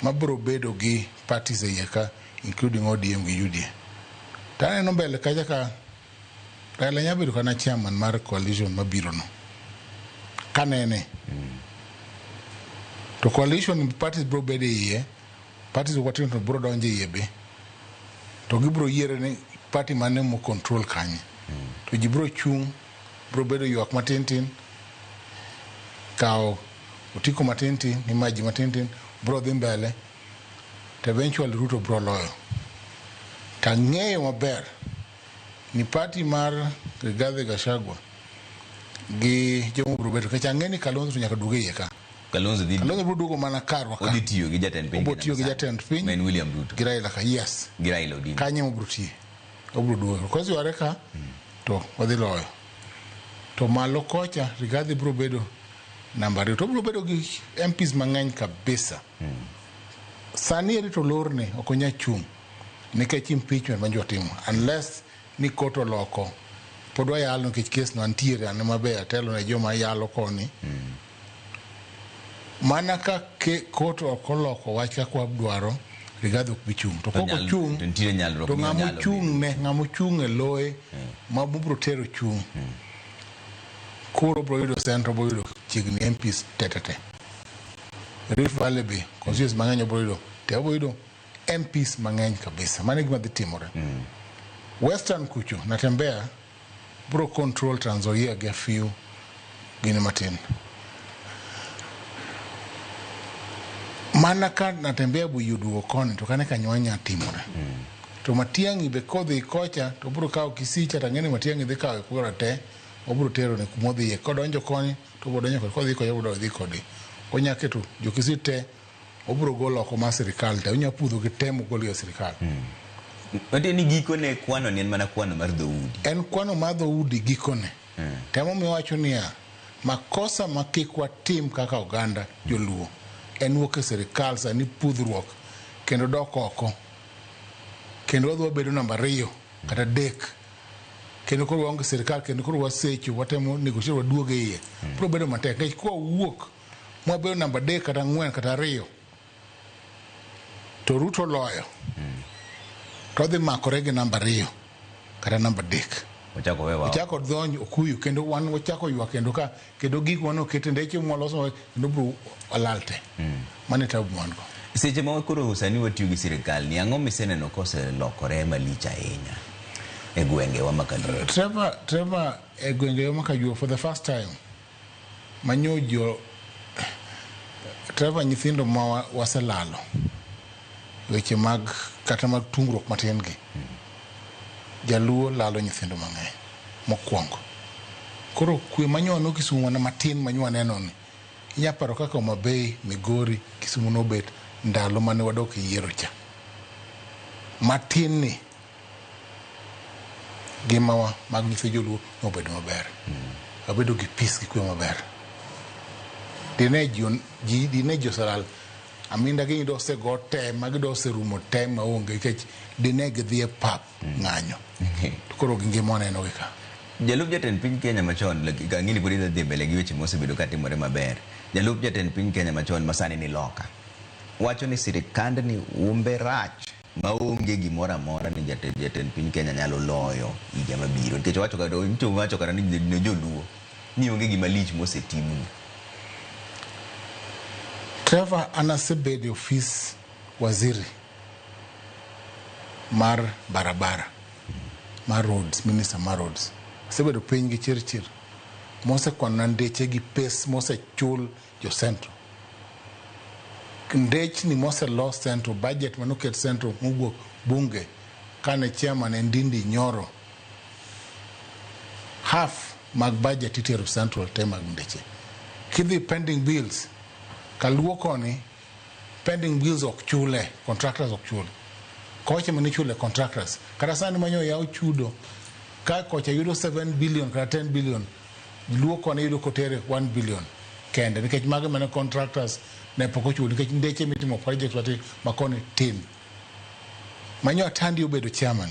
mabiro bedo gi parties e iye ka including ODM gi UDA. To aneno mbele kacha ka Raila nyalo bedo kana chairman mar coalition mabiro no. Kanene. To coalition parties biro bedo e iye, parties matindo to biro donjo e iye be. To gibiro yiere ni party mane mo control kanye. To ji biro chung', biro bedo ywak matin tin, kawo otiko matin tin, imaji matin tin, biro dhi mbele, to eventually Ruto biro loyo. To ang'eyo maber ni party mar Rigathi Gachagua gi joma biro bedo nikech ang'e ni Kalonzo to nyaka duog e iye ka. Kalonzo dhi Kalonzo biro duogo mana karwa ka. Odhi tiyo gi jatend piny. Obiro tiyo gi jatend piny. Ma en William Ruto. Gi Raila ka, yes. Gi Raila Odinga. Kanyo ema obiro tiye. Obiro duogo. Koyware ka to wadhi loyo. To malo kocha Rigathi biro bedo namba ariyo. To obiro bedo gi MPs mang'eny kabisa. Sani eri to lorne ok onyal chung' nikech impeachment ma jotimo unless ni court oloko pod wayalo nikech kes no antiere an ema be atelo ne joma yalo koni. Mana ka court ok oloko wach kaka wadwaro, Rigathi ok bi chung'. To kok ochung' To nitie nyalruok to ni ng'ama onyalo ochung' ne ng'ama ochung' e loye ma biro tero chung' koro biro yudo Central biro yudo chiegni MPs te te te. Rift Valley be constituencies mang'eny obiro yudo te obiro yudo MPs mang'eny kabisa. Mano e gima dhi timore. Western kucho Natembeya biro control Trans Nzoia gi a few gini matin. Mana ka Natembeya bo yie oduogo koni to kane ka nywanya timore. To Matiang'i be kodhi kocha to obiro kawo Kisii cha to ang'e ni Matiang'i dhi kawo kura te obiro tero ne kuma odhiye. Kodonjo koni to obiro donjo kode, kodhi kocha obiro dhi kode. Onya keto jo Kisii te obiro golo oko mar sirikal te, onya pudho gi te mogolgi e sirikal. Matiende ni gikone kwano ni en mana kwano mar dhoudi. En kwano mar dhoudi gikone. Temomiyo wacho niya, makosa ma kik watim kaka oganda joluo En wuok e sirikal sani pudhruok kendo dok oko. Kendo wadhi wabedo namba 2 kata 3. Kendo koro waonge sirikal kendo koro wasecho watemo negotiate waduog e iye. Biro bedo matek nikech kwa wuok mwabedo namba 3 kata 4 kata 2 to Ruto loyo. To odhi makore gi namba 2 kata namba 3. Ochako wewa. Ochako dhony okuyu kendo wan wachako ywak kendo ka kendo gik mane okete ndeche mwaloso kendo bro walal te. Mano e tabu ma wan go. Seche ma koro sani watiyo gi sirikal ni ang'o miseneno koselokore malich ahinya e gwengewa ma Kaluo? Trevor e gwengewa ma Kaluo for the first time manyojo Trevor nyithindo ma waselalo weche mag kata mag tungruok matin gi. Jaluo lalo nyithindo mang'eny mokwongo. Koro kwe manyono Kisumu mana matin manyo neno ni inya paro kaka Homa Bay, Migori, Kisumu nobet ndalo mane wadok e yiero cha. Matin ni ngimawa mag nyithi joluo nobedo maber. Wabedo gi peace gi kwe maber. Dine ji oselal aminda gi yudo osego te ma gido oserumo te maonge nikech dine gidhi e pap ng'anyo. To koro gi ngima waneno gi ka. Jalup jatend piny Kenya machon, ang'eni pod idhi mbele gi weche mosebedo katimore maber. Jalup jatend piny Kenya machon ma sani ni loka wacho ni sirikandni umbe rach maonge gimoro amora ni jatend piny Kenya nyalo loyo higa mabiro. Nikech owacho kata ni joluo ni onge gima lich mosetimni. Trevor an asebedo e ofis waziri mar barabara mar roads, minister mar roads. Asebedo piny gi Chirchir mosekwanona ndeche gi pes mosechul jo Central. Ndechni moselos Central, budget manoket Central mowuok bunge kane chairman en Ndindi Nyoro. Half mag budget itero Central te mag ndeche. Kidhi pending bills, Kaluo koni pending bills ok chule, contractors ok chule. Kocha mane ichule contractors. Kata sani manyo yaw chudo, ka kocha yudo 7 billion kata 10 billion, Luo koni yudo kotere 1 billion kende. Nikech mago mane contractors ne pok ochulo, nikech ndeche mitimo project wati makoni tin. Manyo Atandi obedo chairman,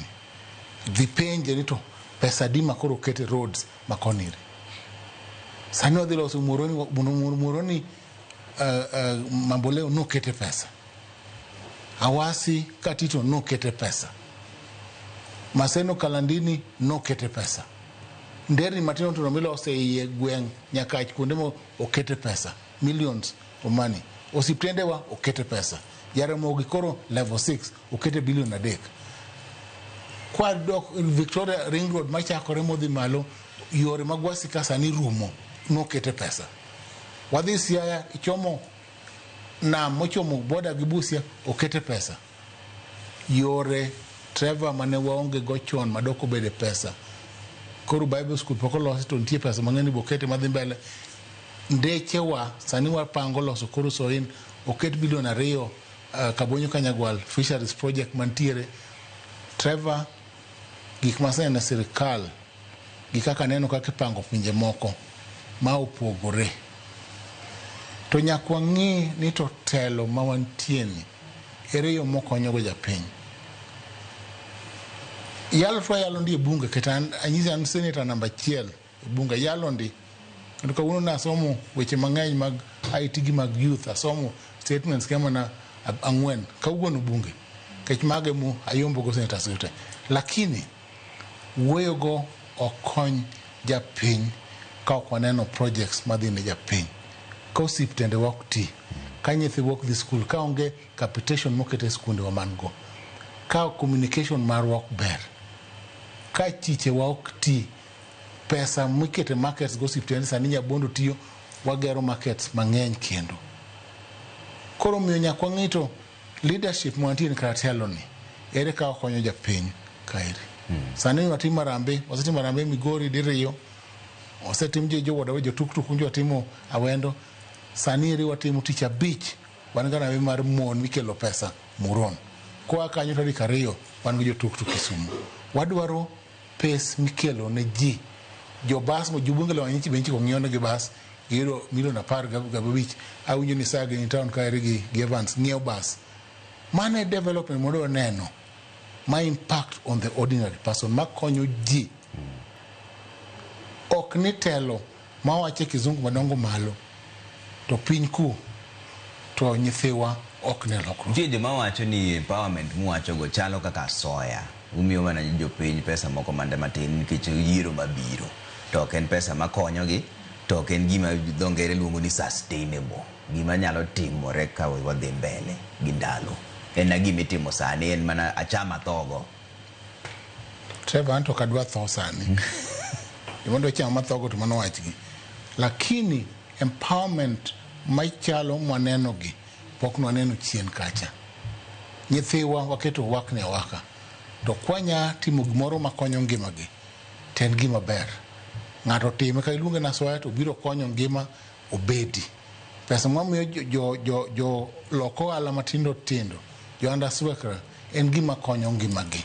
dhi penje ni to pesa adi ma koro okete roads makoni. Sani wadhi loso Muhoroni Mamboleo nokete pesa. Awasi Katito nokete pesa. Maseno Kalandini nokete pesa. Nderni matindo tindo milose iye gweng' Nyakach kuonde mo okete pesa. Millions of money. Osiptendewa okete pesa. Jaramogi koro level 6 okete billion 3. Kwa dok Victoria Ring Road machakore modhi malo yore mag Gwasi ka sani rumo nokete pesa. Wadhi Siaya ichomo nam mochomo boda gi Busia okete pesa. Yore Trevor mane waonge go chon madok obede pesa. Koro Bible School pok olosi to nitie pesa mang'eny bokete madhi mbele. Ndechewa sani wapango loso koro Soin oket bilion 2 Kabonyo Kanyagwal Fisheries Project mantiere. Trevor gik maseneno e sirikal gi kaka neno kaka ipango pinje moko ma opogore. To nyaka wang'i ni to telo ma wantie ni ere yo mokonyogo japiny. Yalo to yalo ndi e bunge kata anyisi an senator namba 1 e bunge yalo ndi. Kendo kawuono nasomo weche mang'eny mag IT gi mag youth, asomo statements kama na 4 kawuono bunge. Kech mage mu ayombo go senators go te. Lakini wuoyo go ok kony japiny ka ok waneno projects madhi ne japiny. Ka osiptende wa ok ti, ka nyithiwa ok dhi skul, ka onge capitation mokete e skundewa man go, ka communication marwa ok ber, ka chichewa ok ti, pesa mikete markets go osiptende sani Nyabondo tiyo, wagero markets mang'eny kendo. Koro omiyo nyaka wang'i to leadership mantie ni kata telo ni, ere ka okonyo japiny kaeri. Sani watimo harambee, wasetimo harambee Migori diriyo, osetim jo jo tuktuk njo watimo Awendo. Sani eri watimo tich 5, wan gi harambee mar mon mikelo pesa Muron. Koa kanyo tarik 2 wan gi jo tuktuk Kisumu. Wadwaro pes mikelo ne ji. Jo bas mo jobunge lo nyichi benchi kong'iyo negi bas, Giyudo milion 15. Awinjo ni saa gini town kaeri gi Evans ng'iewo bas. Mano e development modwa neno ma impact on the ordinary person, makonyo ji. Ok ni telo mawacho e kizungu madongo malo to piny ku to nyithiwa ok ne lokruok. Nitie joma wacho ni empowerment muwachogo chalo kaka asoya. Umiyo mana jopiny pesa moko mande matin nikech yiero mabiro. To ok en pesa makonyogi, to ok en gima dho ngere luongo ni sustainable. Gima nyalo timore ka wadhi mbele gi ndalo. En na gima itimo sani, en mana acham athogo. Trevor, anto ok adwa tho sani. Gima dwa chamo mathogo to mano wachgi. Lakini empowerment machalo mwaneno gi pok nwaneno chien kacha. Nyithiwa waketo wakni awaka. To kwanya timo gimoro makonyo ngimagi, to en gima ber. Ng'ato time ka iluonge na asoya to biro konyo ngima obedi. Pesa mwamiyo jo lok ohala matindo tindo, jo andaswekra, en gima konyo ngimagi.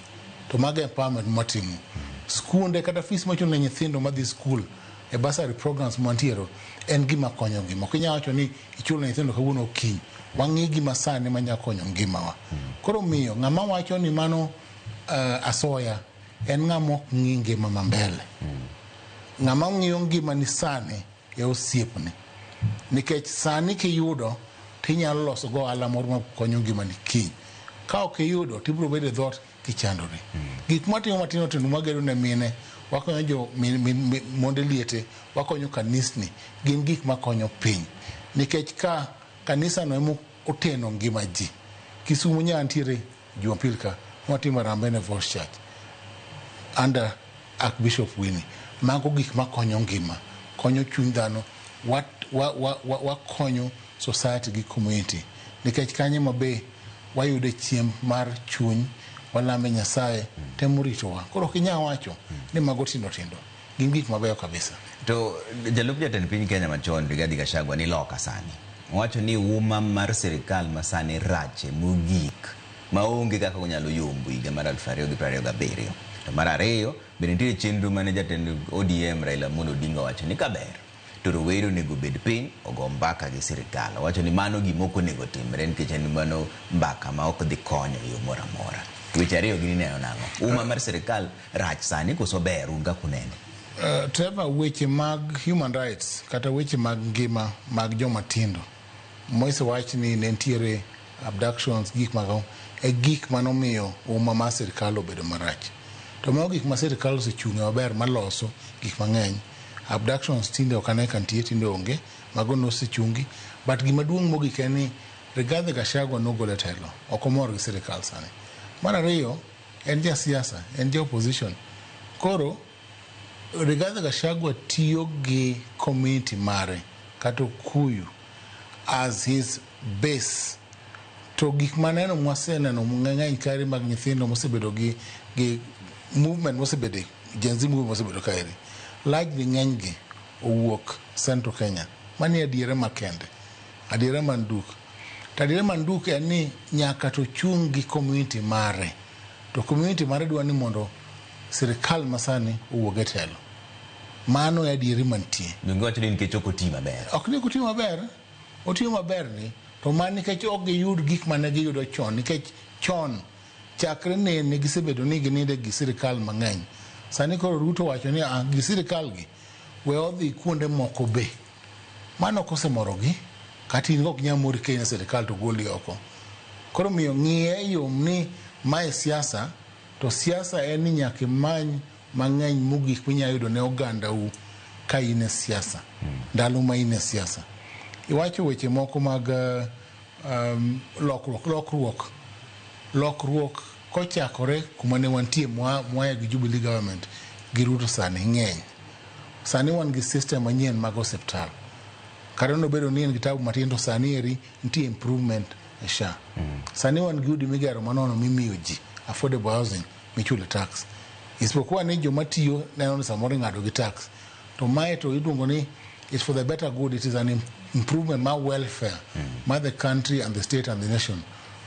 To mago empowerment mwatimo. Skunde kata fees machulo ne nyithindo madhi skul e bursary programs mwantiero en gima konyo ngima. Ok inyal wacho ni ichulo ne nyithindo kawuono okinyi. Wang'i gima sani manya konyo ngimawa. Koro miyo ng'ama wacho ni mano asoya en ng'ama ok ng'i ngima ma mbele. Ng'ama ng'iyo ngimani sani e osiepni. Nikech sani kiyudo tinyalo loso go ohala moro makonyo ngimani kiny. Ka ok iyudo tibiro bedo e dhoot kichandori. Gik mwatimo matindo tindo mwagedo ne mine, wakonyo jo monde liete, wakonyo kanisni, gin gik makonyo piny. Nikech ka kanisa no ema oteno ngima ji. Kisumu nya nitiere Jumapil ka, mwatimo harambee ne Voice Church under Archbishop Winnie. Mago gik makonyo ngima, konyo chuny dhano, wakonyo society gi community. Nikech kanyo ema be wayude chiemb mar chuny, walame Nyasaye, temo ritowa. Koro ok inyal wacho ni mago tindo tindo. Gin gik mabeyo kabisa. To jalup jatend piny Kenya machon Rigathi Gachagua ni loka sani. Owacho ni uma mar sirikal masani rache mogik maonge kaka onyalo yombo higa mar 2027. To mar ariyo, bende nitie chenro mane jatend ODM Raila Amolo Odinga owacho ni kaber to rowere onego obed piny ogo mbaka gi sirikal. Owacho ni mano gima ok onego timre nikech en mano mbaka ma ok dhi konyo e yo moro amora. Weche ariyo gin ineno nang'o? Uma mar sirikal rach sani koso ber un kaka unene? Trevor, weche mag human rights kata weche mag ngima mag joma tindo mosewach ni ne nitiere abductions gik mag e gik manomiyo uma mar sirikal obedo marach. To mago gik ma sirikal osechung'e maber maloso gik mang'eny. Abductions tinde ok ane ka nitie, tinde onge, mago nosechungi. But gima duong' mogik en ni Rigathi Gachagua nogol e telo, ok omor gi sirikal sani. Mar ariyo, en jasiasa, en ja opposition. Koro Rigathi Gachagua tiyo gi community mare kata Okuyu as his base. To gik maneno mwaseneno mang'eny kaeri mag nyithindo mosebedo gi movement mosebede, Gen Z movement mosebedo kaeri, largely ng'enygi owuok Central Kenya. Mani adiera makende, adiera manduk. To adiera manduk en ni nyaka to chung' gi community mare. To community mare dwa ni mondo sirikal masani owuog e telo. Mano e adieri mantie. Donge wacho ni nikech ok oti maber? Ok ni ok oti maber, otiyo maber ni, to mana nikech ok giyud gik mane giyudo chon. Nikech chon, chakre nene gisebedo ni gininde gi sirikal mang'eny. Sani koro Ruto wacho ni gi sirikal gi, we odhi kuonde moko be. Mano ok osemorogi, kata in ok nyal mori ka in e sirikal to goli oko. Koro miyo ng'iye yom ni mae siasa, to siasa en ni nyaka imany mang'eny mogik minyalo yudo ne ogandau ka in e siasa. Ndalo ma in e siasa. Iwacho weche moko mag lokruok. Lokruok kochakore kuma ne wantie mwaya gi Jubilee government gi Ruto sani ng'eny. Sani wan gi system manyien mag osiptal. Kata nobedo ni en gi tabu matin to sani eri nitie improvement e SHA. Sani wan gi udi migero manono mimiyo ji affordable housing michulo tax. Isipokuwa ni joma tiyo neno ni samoro ing'ado gi tax. To mae to iluongo ni it's for the better good, it is an improvement mar welfare mar the country and the state and the nation.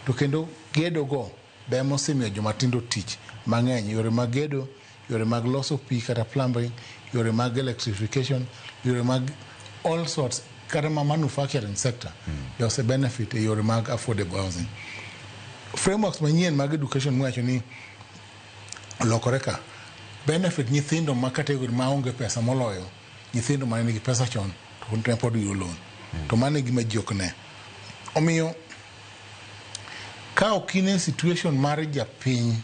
To kendo gedo go be mosemiyo joma tindo tich mang'eny, yore mag gedo, yore mag loso pi kata plumbing, yore mag electrification, yore mag All sorts kata ma manufacturing sector be ose benefit e yore mag affordable housing. Frameworks manyien mag education miwacho ni olokore ka benefit nyithindo ma category maonge pesa moloyo nyithindo mane nigi pesa chon to ne pod yudo loan. To mano e gima ji ok ne. Omiyo ka ok in e situation mar japiny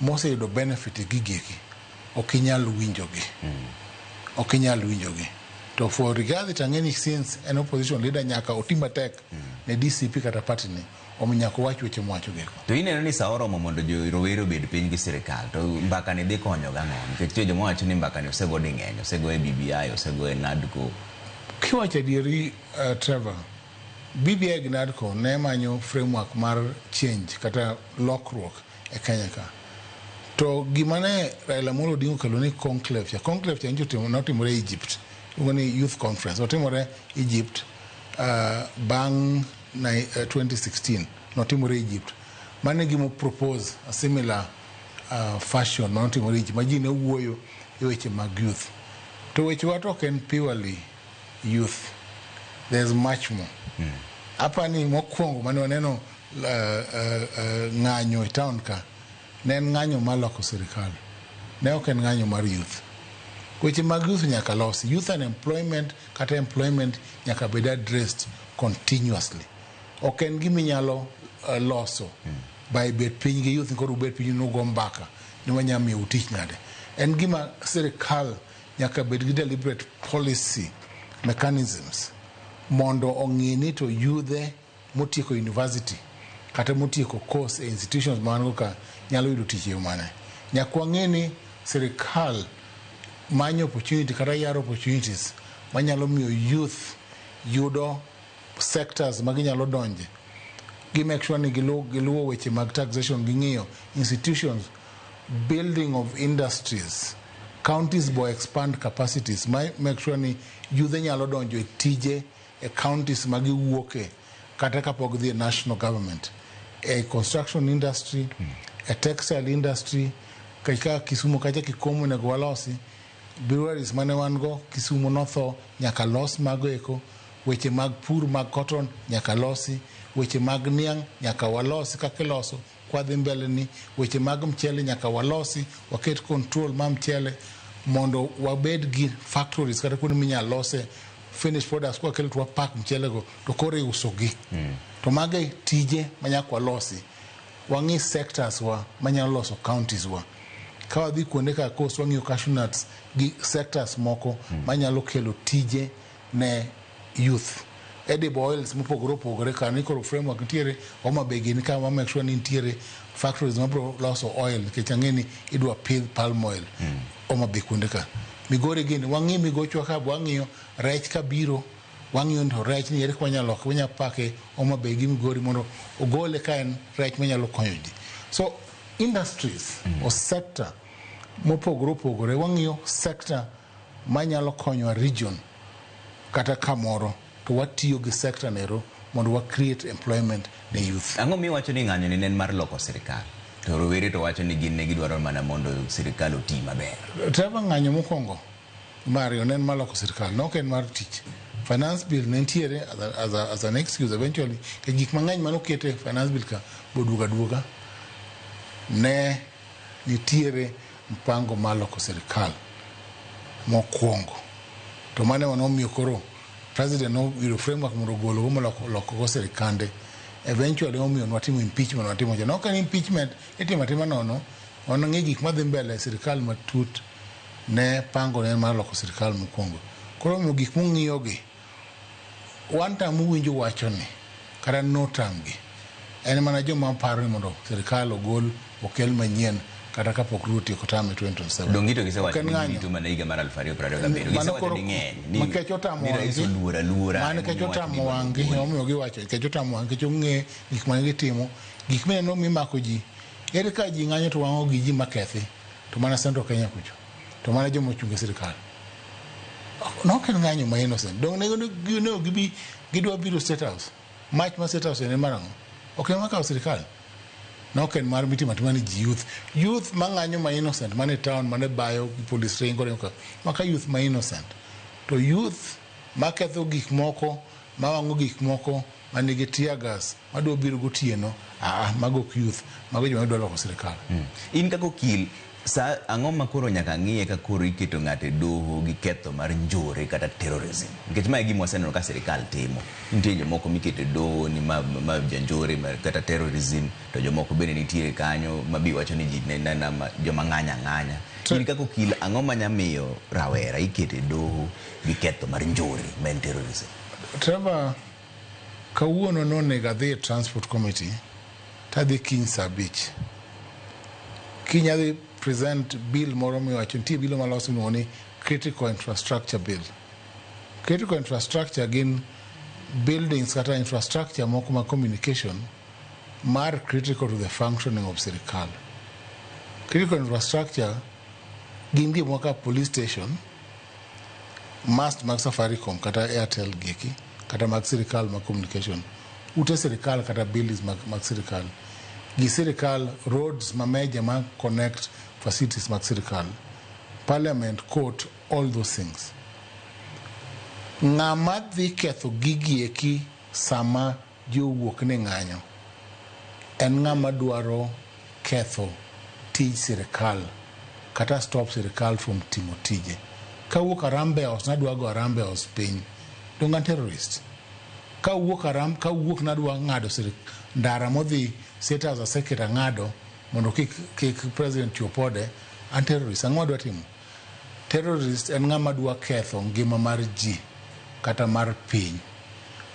moseyudo benefit e gigieki, ok inyal winjogi. Ok inyal winjogi. To for Rigathi to ang'e ni since en opposition leader nyaka oti matek ne DCP kata party ne, omiyo nyaka owach weche mowacho gigo. To ineno ni sa oromo mondo jo rowere obed piny gi sirikal to mbaka ni dhi konyo gang'o? Nikech nitie joma wacho ni mbaka ni osego ding'eny, osego e BBI, osego e NADCO. Kiwacho adieri Trevor, BBI gi NADCO ne manyo framework mar change kata lokruok e Kenya ka. To gima ne Raila Amolo Odinga okelo ni conclave cha, conclave cha nyocha notimore Egypt, iluongo ni youth conference, otimore Egypt bang' 2016, notimore Egypt. Mano e gima propose a similar fashion manotimore Egypt, ma ji ne wuoyo e weche mag youth. To wechewa to ok en purely youth, there's much more. Apani mokwongo mane waneno ng'anyo e town ka, ne en ng'anyo mar loko sirikal, ne ok en ng'anyo mar youth. Weche mag youth nyaka losi. Youth unemployment kata employment nyaka bed addressed continuously. Ok en gima inyalo loso by bet piny gi youth koro ubet piny nugo mbaka ni wanyalo miyou tich nade. En gima sirikal nyaka bed gi deliberate policy mechanisms mondo ong'i ni to yudhe motieko university kata motieko course e institutions ma wan go ka nyalo yudo tich e yo mane. Nyaka wang'e ni sirikal manyo opportunity kata yaro opportunities manyalo miyo youth yudo sectors ma ginyalo donje. Gi make sure ni giluwo weche mag taxation, ging'iyo institutions, building of industries, counties bo expand capacities ma make sure ni yudhe nyalo donjo e tije e counties ma giwuoke kata kapok dhi e national government, e construction industry, e textile industry. Kaka Kisumu kacha Kikomo onego walosi breweries mane wan go Kisumu notho, nyaka los mago eko. Weche mag pur mag cotton nyaka losi, weche mag niang' nyaka walosi kaka iloso kwadhi mbele ni, weche mag mchele nyaka walosi, waket control ma mchele mondo wabed gi factories kata kuonde minyalo lose finished products kwakelo to wapak mchele go to koro iuso gi. To mago e tije manyaka walosi. Wang'i sectors wa manyalo loso counties wa. Ka wadhi kuonde kaka Coast wang'iyo cashew nuts gi sectors moko manyalo kelo tije ne youth. Edible oils mopogore opogore ka ni koro framework nitiere Homa Bay gini ka wa make sure ni nitiere factories mabiro loso oil nikech ang'e ni idwa pidh palm oil Homa Bay kuonde ka. Migori gini wang'i migochwa ka wang'iyo rech kabiro wang'iyo ni to rech ni ere kaka wanyalo loke wanyalo pake Homa Bay gi Migori mondo ogole ka en rech manyalo konyo ji. So industries or sector mopogore opogore wang'iyo sector manyalo konyo a region kata kamoro to watiyo gi sector nero mondo wa create employment ne youth. Ang'o miwacho ni ng'anyo ni ne en mar loko sirikal? To rowere to wacho ni gin ne gidwaro mana mondo sirikal oti maber. Trevor, ng'anyo mokwongo Mario ne en mar loko sirikal, ne ok en mar tich. Finance bill ne nitiere as an excuse eventually, ke gik mang'eny mane oket e finance bill ka boduogo aduoga. Ne nitiere mpango mar loko sirikal mokwongo. To mano ema nomiyo koro president noyudo framework mondo ogolgo moloko lokogo sirikande. Eventually omiyo nwatimo impeachment watimo cha. Ne ok en impeachment itimo atima nono, wanang'e gik madhi mbele e sirikal matut ne pango ne mar loko sirikal mokwongo. Koro omiyo gik mung'iyo gi, one time uwinjo wacho ni kata no term gi, en mana joma paro ni mondo sirikal ogol okel manyien kata kapok Ruto otieko term e 2027. Donge to gisewacho Ok en ni ng'anyo. girito mana higa mar 2027. Mano Gisewacho koro ni ng'eny ni nikech otamo ni rais wang'gi. oluor aluora. Mano nikech emomiyo otamo wacho ni wang'gi, emomiyo giwacho, nikech otamo wang'gi, nikech ong'e gik mane gitimo, gik mineno mimako ji. Ere ka ji ng'anyo to wang'o gi ji makethi, to mana Central Kenya kucho, to mana joma ochung' e sirikal. Ne ok en ng'anyo ma innocent. Dong' ne gibi gidwa biro State House. Mach ma State House en mar ang'o? Ok en mar kawo sirikal. Ne ok en mar mitimo atima ni ji youth. Youth ma ng'anyo ma innocent mane town mane bayo gi police ringo ringo ka. Maka youth ma innocent. To youth Maketho gik moko, mawang'o gik moko, manigi tear gas, madwa biro gotieno, aa, mago ok youth, mago joma dwa loko sirikal. In kaka okil, sa ang'o ma koro nyaka ng'iye ka koro iketo ng'ato e doho gi ketho mar njore kata terrorism? Nikech mae e gima waseneno ka sirikal timo. Nitie jomoko miketo e doho ni ma janjore kata terrorism, to jomoko bende nitiere kanyo ma bi wacho ni ji ne na joma ng'anya ng'anya. In kaka okil, ang'o manya miyo rawera iketo e doho gi ketho mar njore ma en terrorism? Trevor, kawuono nonego adhi e transport committee tadhi kiny saa 5. Kiny adhi present bill moro miwacho nitie bill maloso miluongo ni critical infrastructure bill. Critical infrastructure gin buildings kata infrastructure moko ma communication mar critical to the functioning of sirikal. Critical infrastructure gin gik moko kaka police station, mast mag Safaricom kata Airtel gieki, kata mag sirikal mag communication, ute sirikal kata buildings mag sirikal, gi sirikal roads ma major ma connect facilities mag sirikal, parliament, court, all those things. Ng'ama dhi ketho gigi eki sama ji owuok ni ng'anyo en ng'ama dwaro ketho tij sirikal kata stop sirikal from timo tije. Kawuok Harambee House nadwa go Harambee House piny, donge an terrorist? Kawuok Haram, kawuok nadwa ng'ado ndara modhi State House aseketo ang'ado mondo kik president chop ode, an terrorist. Ang'o adwa timo? Terrorist en ng'ama dwa ketho ngima mar ji kata mar piny.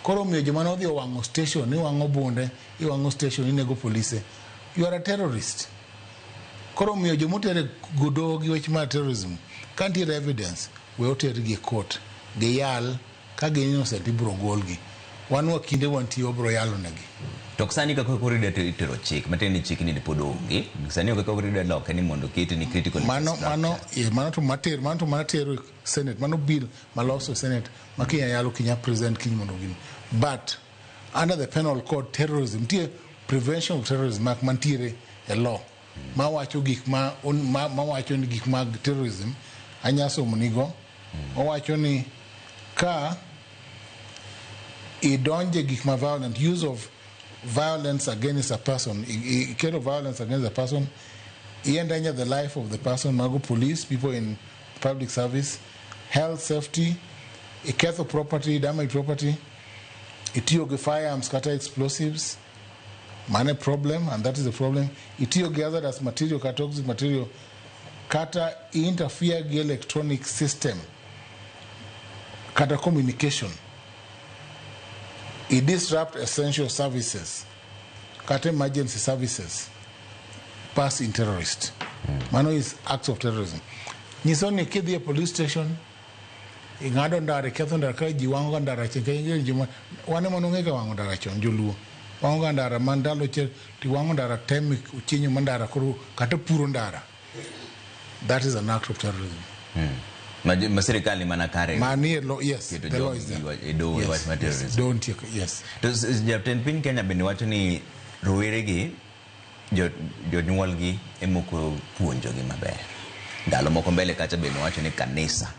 Koro omiyo joma nodhi owang'o station, iwang'o bunde, iwang'o station, inego polise. You are a terrorist. Koro omiyo joma otere doho gi wach mar terrorism, ka nitiere evidence, we otergi e court, giyal, ka gin innocent ibiro golgi. Wan wakinde wantie wabiro yalo negi. To sani kaka koro idwa tero chik, matiende ni chik ni pod onge. Sani ok kaka idwa loke ni mondo okete ni critical infrastructure. Mano, mano to mater, mano to mana tero Senate, mano bill maloso Senate, ma kinya yalo kinya present kiny mondo gini. But under the penal code terrorism, nitie Prevention of Terrorism Act mantiere e law mawacho gik ma, mawacho ni gik mag terrorism anya somo nigo. Owacho ni ka idonje gik ma violent, use of violence against a person, ikelo violence against a person, i endanger the life of the person, mago police, people in public service, health, safety, iketho property, damage property, itiyo gi firearms kata explosives, mane problem, and that is the problem, itiyo gi hazardous material kata toxic material, kata interfere gi electronic system kata communication, i disrupt essential services kata emergency services, pass in terrorist. Mano is acts of terrorism. Nyiso ni kidhi e police station, ing'ado ndara, iketho ndara ka ji wang'o ga ndara chon, joma wan ema nong'e ga wang'o ndara chon, joluo wang'o ga ndara man ndalo che tiwang'o ndara tem ochienyo ma ndara koro kata puro ndara. That is an act of terrorism. Ma sirikal ni mana kare. Manie law, yes, the law is there. E doho Yes, wach mar yes, terrorism. don't take, yes. To jatend piny Kenya bende wacho ni rowere gi jonyuolgi ema ok puonjogi maber. Ndalo moko mbele kacha bende wacho ni kanisa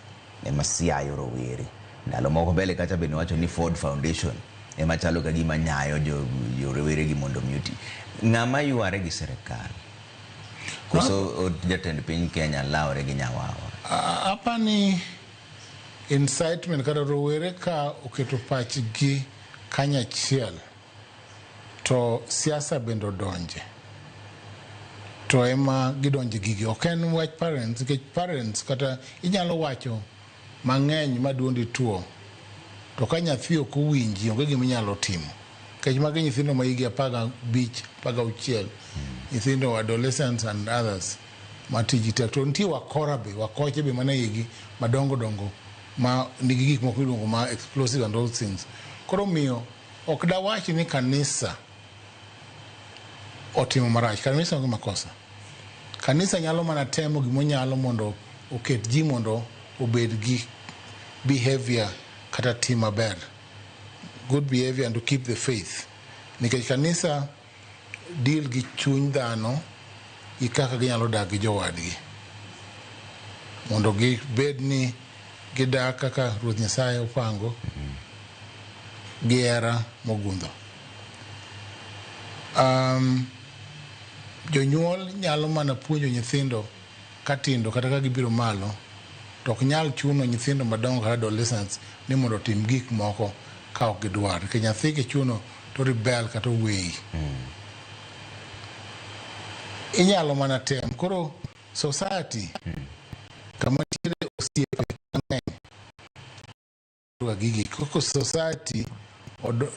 ema siayo rowere. Ndalo moko mbele kacha bende wacho ni Ford Foundation ema chalo ka gima nyayo jo rowere gi mondo mi oti. Ng'ama yware gi sirikal? Koso jatend piny Kenya lawre gi nyawawa? Apani incitement kata rowere ka oketo pachgi kanyachiel to siasa bende odonje to ema gidonje gigi. Ok en wach parents, nikech parents kata inyalo wacho mang'eny ma duondi tuo, to ka nyathi ok owinji onge gima inyalo timo. Nikech magi nyithindo ma higi 15, 16, nyithindo adolescents and others ma tijgi tek. To nitie wakora be, wakoche be mana igi madongo dongo ma nigi gik moko miluongo ma explosive and all things. Koro omiyo ok dawach ni kanisa otimo marach. Kanisa onge makosa. Kanisa nyalo mana temo gimonyalo mondo oket ji mondo obed gi behavior kata tim maber. Good behavior and to keep the faith. Nikech kanisa deal gi chuny dhano gi kaka ginyalo dak gi jowadgi. Mondo gibed ni Gidak kaka Ruoth Nyasaye opango gi hera mogundho. Jonyuol nyalo mana puonjo nyithindo katindo kata ka gibiro malo to ok nyal chuno nyithindo madongo kata adolescents ni mondo otim gik moko ka ok gidwar. Nikech nyathi kichuno to rebel kata oweyi. Inyalo mana tem. Koro society kama nitiere osiepe mang'eny gigi koko society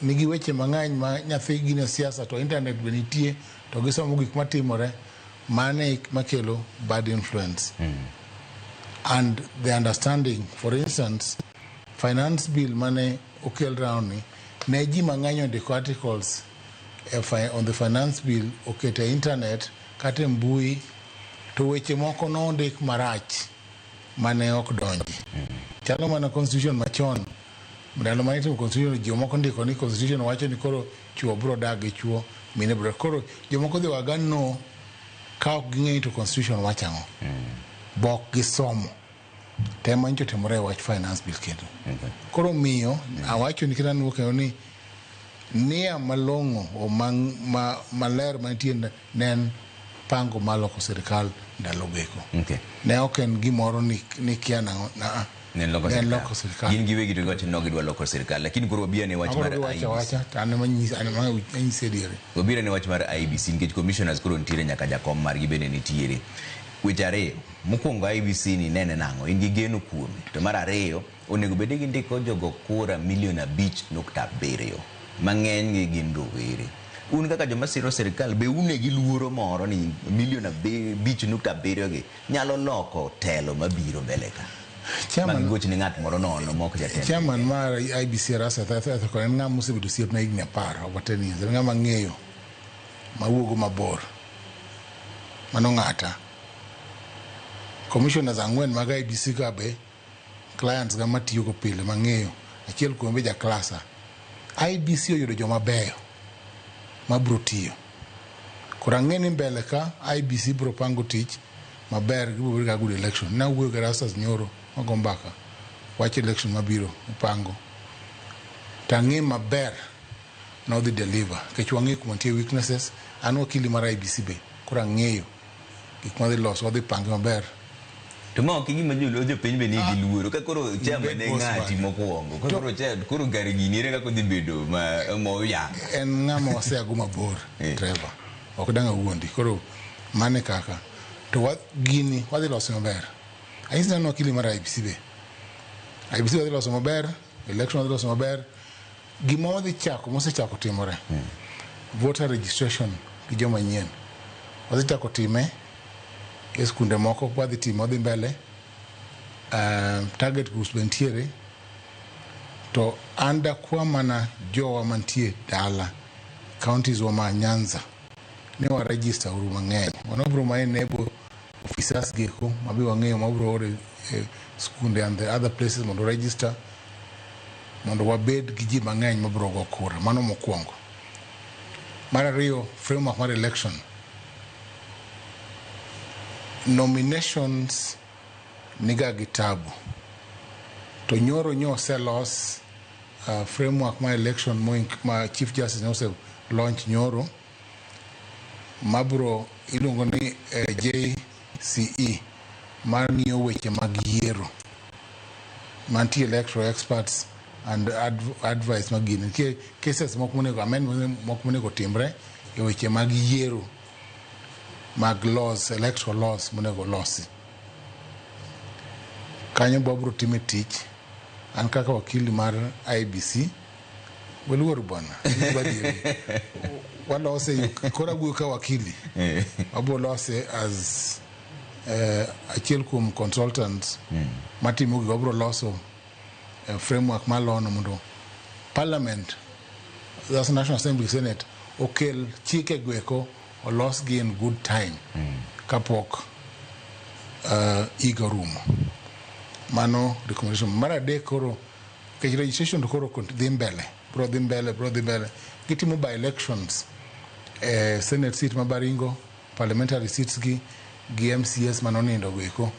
nigi weche mang'eny ma nyathi gine siasa to internet be nitie to gisomo gik matimore mane makelo bad influence. And the understanding, for instance, finance bill mane okel round ni ne ji mang'eny ondiko articles on the finance bill oketo e internet kata e mbui to weche moko nondik marach mane ok donji. Chalo mana constitution machon ndalo mane itimo constitution jomoko ndiko ni constitution wacho ni koro chuo biro dak gi chuo mine biro koro jomoko dhi waga no ka ok ging'eyo to constitution wacho ang'o bok gisomo tema nyocha otimore e wach finance bill kendo. Koro miyo awacho ni kata nuo kendo ni nia malong'o o maler mantie ne en pango mar loko sirikal ndalo geko. Ne ok en gimoro ni kia nang'o na Ne en loko ne en sirikal. loko sirikal. Gin giwegi to giwacho ni ok gidwa loko sirikal lakini koro wabiro ne wach Akoro mar giwacho IEBC. awacha to an ema anyisi adieri. Wabiro ne wach mar IEBC nikech commissioners koro nitiere nyaka jakom margi bende nitiere. Weche ariyo, mokwongo IEBC ni nene nang'o? In gi geno kuome. To mar ariyo, onego bed ni gindiko jogo kura milion 5.7 mang'eny gi gin rowere. Un kaka joma siro sirikal be une gi luoro moro ni milion 5.7 gi nyalo loko telo mabiro mbele ka? Chairman, Mag goch ne ng'at moro nono mok jatend. Chairman mar IEBC Erastus Ethekon en ng'ama osebedo osiepna higni 10 over 10 years. En ng'ama ng'eyo mawuogo mabor. Mano ng'ata. Commissioners 4 mag IEBC ka be clients ga matiyogo pile mang'eyo. Achiel kuom be jaklasa. IEBC oyudo joma beyo mabiro tiyo. Koro ang'e ni mbele ka IEBC biro pango tich maber gibiro bedo ga good election. Nawuoyo gi Erastus nyoro wago mbaka wach election mabiro opango. To ang'e maber nodhi deliver nikech wang'eyo kuma nitie weaknesses. An wakili mar IEBC be koro ang'eyo gik madhi loso wadhi pange maber. To ma ok gima joluo jopiny be nigi luoro ka koro chairman ne Boss ng'ati man. mokwongo. Ka koro koro kar gini ere kaka odhi bedo ma moyang. En ng'ama waseago mabor Trevor. Ok dang' awuondi. Koro mane kaka. To gini wadhi loso maber. Anyisi ni an wakili mar IEBC be. IEBC wadhi loso maber, election wadhi loso maber. Gima wadhi chako mosechako timore. Voter registration gi joma nyien. Wadhi chako time e skunde moko wadhi timo wadhi mbele. Target groups be nitiere. To an dakwa mana jowa mantie dala counties wa ma Nyanza ne wa register uru mang'eny. Mano biro ma enable officers geko mabe wang'eyo mabiro oro e skunde and the other places mondo register mondo wabed gi ji mang'eny mabiro go kura. Mano mokwongo. Mar ariyo, framework mar election. Nominations niga gi tabu. To nyoro nyo oselos framework mar election ma Chief Justice ne ose launch nyoro mabro iluongo ni JCE mar ng'iyo weche mag yiero mantie electoral experts and advice mag gini. Nitie cases moko monego amendment moko monego timre e weche mag yiero mag laws, electoral laws monego losi. Kanyo wabro time tich an kaka wakili mar IEBC weluor bwana walose koro awuoyo ka wakili wabro lose as achiel kuom consultants matimo gigo wabro loso framework mar law no mondo parliament that's National Assembly Senate okel chike goeko olosgi in good time kapok higa orumo. Mano recommendation. Mar adek koro nikech registration to koro dhi mbele bro dhi mbele bro dhi mbele gitimo by elections Senate seat ma Baringo, parliamentary seats gi MCS manonindo go eko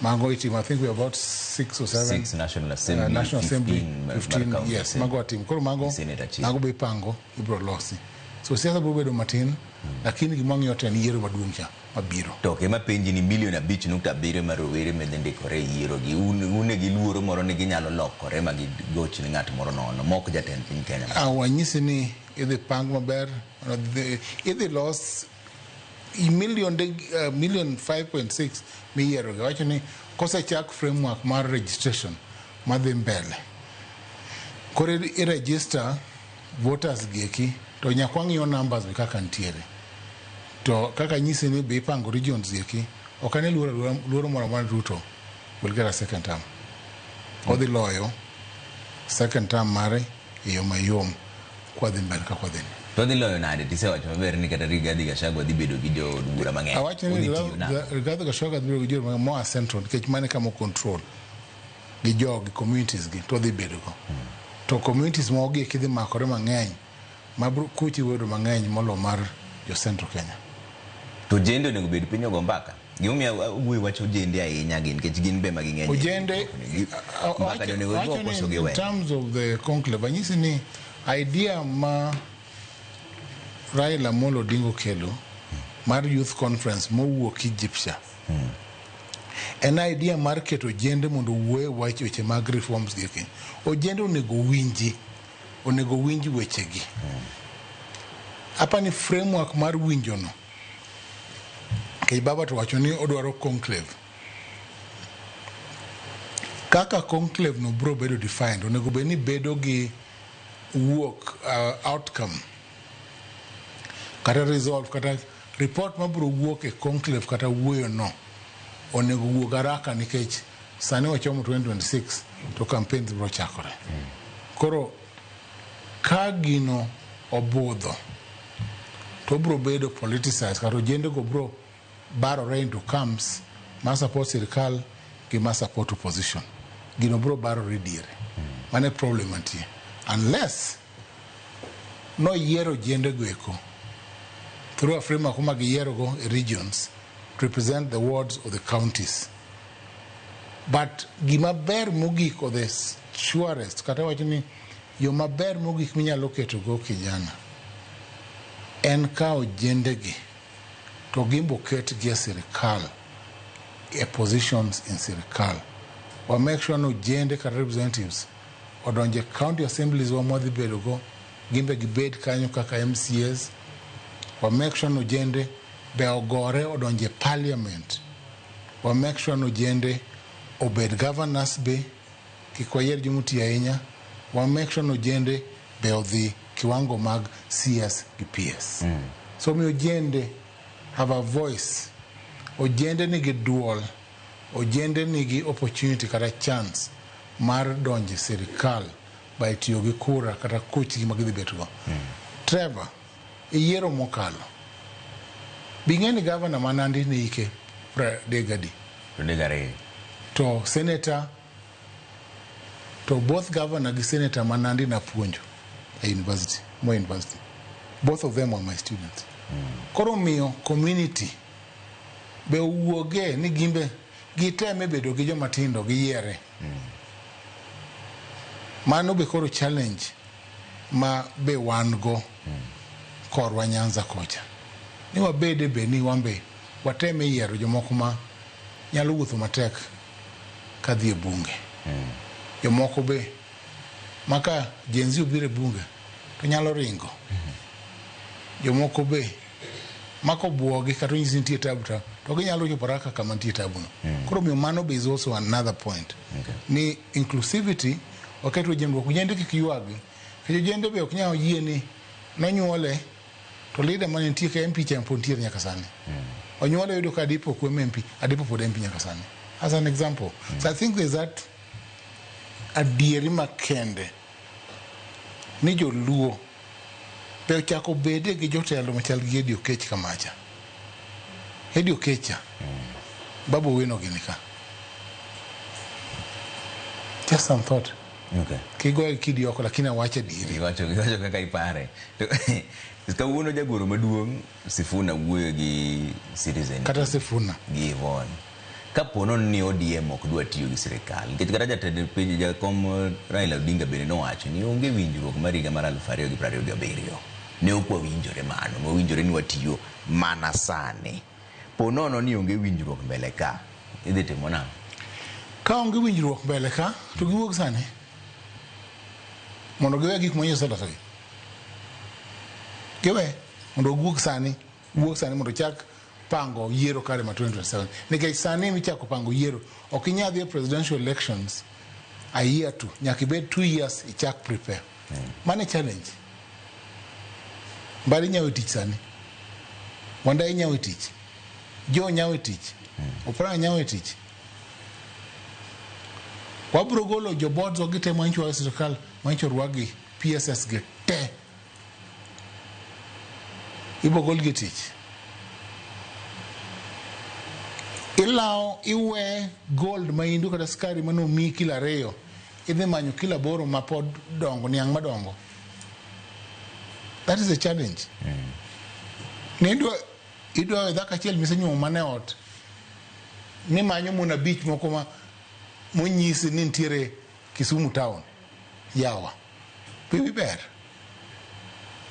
Mago itimo, I think we are about 6 or 7. 6 National Assembly, National Assembly, 15 mar 15, county yes, assembly. mago watimo. Koro mago, Senator achiel. mago be ipango, ibro losi. So siasa biro bedo matin, lakini gima wang'iyo to en yiero maduong' cha mabiro. To ok ema penji ni milion 5.7 mar rowere madhi ndikore e yiero gi un e gi luoro moro ni ginyalo lokore ma gigoch ni ng'at moro nono mok jatend piny Kenya. Ah, wanyisi ni idhi pang maber, idhi los million, million 5.6 miyiero gi. Wacho ni kosechak framework mar registration madhi mbele. Koro i register voters gi eki to nyaka wang'iyo numbers be kaka nitiere. To kaka nyisi ni be ipango regions gi eki, ok ane luoro moro amora ni Ruto will get a second term. Odhi loyo second term mare e yo mayom kwadhi mbele kaka wadhi ni. To odhi loyo nade? Tisewacho maber ni kata Rigathi Gachagua dhi bedo gi jood bura mang'eny. Awacho ni Odhi tiyo nade? Rigathi Gachagua dhi bedo gi jood moa Central nikech mano e kama o control gi jogi communities gi to odhi bedo go. To communities moko gi eki dhi makore mang'eny ma kuchi bedo mang'eny molo mar jo Central Kenya. To ojende onego bed piny ogo mbaka. Gimomiyo awuoyo wach ojende ahinya gi nikech gin be ma ging'eny. Ojende mbaka ni onego awacho go koso ni gi in we. terms of the conclave anyisi ni idea ma Raila Amolo Odinga okelo mar youth conference mowuok Egypt cha en idea mar keto ojende mondo owuo e wach weche mag reforms gi eki. Ojende onego winji, onego winj wechegi. Apani framework mar winjo no nikech baba to wacho ni odwaro conclave. Kaka conclave no bro bedo defined, onego bed ni bedo gi wuok outcome kata resolve kata report mabro wuok e conclave kata wuoyo no onego wuog haraka nikech sani wachomo 2026 to campaigns bro chakore. Koro ka gino obudho to bro bedo politicized kata ojende go bro barore into camps ma support sirikal gi ma support opposition. Gino bro barore diere. Mano e problem mantie. Unless noyiero ojende go eko through a framework ma giyiero go e regions to represent the wards of the counties. But gima ber mogik or the surest kata wacho ni yo maber mogik minyalo keto go kijana en kawo ojende gi to gimbo ketgi e sirikal e positions in sirikal. Wa make sure ni ojende kata representatives odonje county assemblies wa mwadhi bedo go gimbe gibed kanyo kaka MCAs. Wa make sure ni ojende be ogore odonje parliament. Wa make sure ni ojende obed governors be kik wayier jomoti ahinya. Wa make sure ni ojende be odhi kiwango mag CS gi PS. So mi ojende have a voice. Ojende nigi duol. Ojende nigi opportunity kata chance mar donjo e sirikal by tiyo gi kura kata kochgi ma gidhi bet go. Trevor, e yiero mokalo, bing'e ni gavana ma Nandi ne ike 32. 32. To senator, to both governor gi senator ma Nandi napuonjo e university, Moi University. Both of them were my students. Koro miyo community be owuoge ni gimbe giteme bedo gi joma tindo giyiere. Mano be koro challenge ma be wan go korwa Nyanza kocha. Ni wabede be ni wan be wateme yiero jomoko ma nyalo wuotho matek kadhi e bunge. Jomoko be maka Gen Z obiro e bunge to nyalo ringo. Jomoko be mako buogi kata onyisi nitie tabu to ginyalo chopo raka kama nitie tabu no. Koro omiyo mano be is also another point. Ni inclusivity waketo ojende ojende kik ywagi. Nikech ojende be ok nyal yie ni nonyuole to leader mane nitie ka MP cha pod nitiere nyaka sani. Onyuole yudo ka Adipo kwem MP, Adipo pod MP nyaka sani. As an example. So I think there's that adieri makende ni joluo be ochako bede gi jotelo machal gi Eddie Okech kamacha. Eddie Okech cha. Babu Owino gini ka. Just some thought. Okay. Kigoye kidi oko lakini awacho adieri. Iwacho kaka ipare. To kawuono jagoro maduong' Sifuna wuoyo gi Citizen. Kata Sifuna. Gi Yvonne. Kapo nono ni ODM ok dwa tiyo gi sirikal, nikech kata jatend piny jakom Raila Odinga bende nowacho ni onge winjruok mar higa mar 2027. Ne ok wawinjore mano, ne wawinjore ni watiyo mana sani. Po nono ni onge winjruok mbele ka, idhi timo nang'o? Ka onge winjruok mbele ka, to giwuog sani. Mondo giwe gik manyiso losogi. Giwe mondo giwuog sani, wuog sani mondo chak pango yiero kare ma 2027. Nikech sani michako pango yiero, ok inyal dhi e presidential elections a year to, nyaka ibed 2 years ichak prepare. Mano e challenge. Mbadi nyawo e tich sani. Wandayi nyawo e tich. Joe nyawo e tich. Oparanya nyawo e tich. Wabro golo jo boards wa gite manyicho wa sirkal manyicho orwakgi PSS gi te. Ibo golgi e tich. Ilawo iwe gold ma indu kata skari mane omiyi kilo 2 idhi manyo kilo 8 ma pod dongo, niang' madongo. That is a challenge. Ne idwa we dhako achiel misenyuomo mana e ot ni manyo mon 5 moko ma monyisi ni nitiere Kisumu town. Yawa. Piwi ber.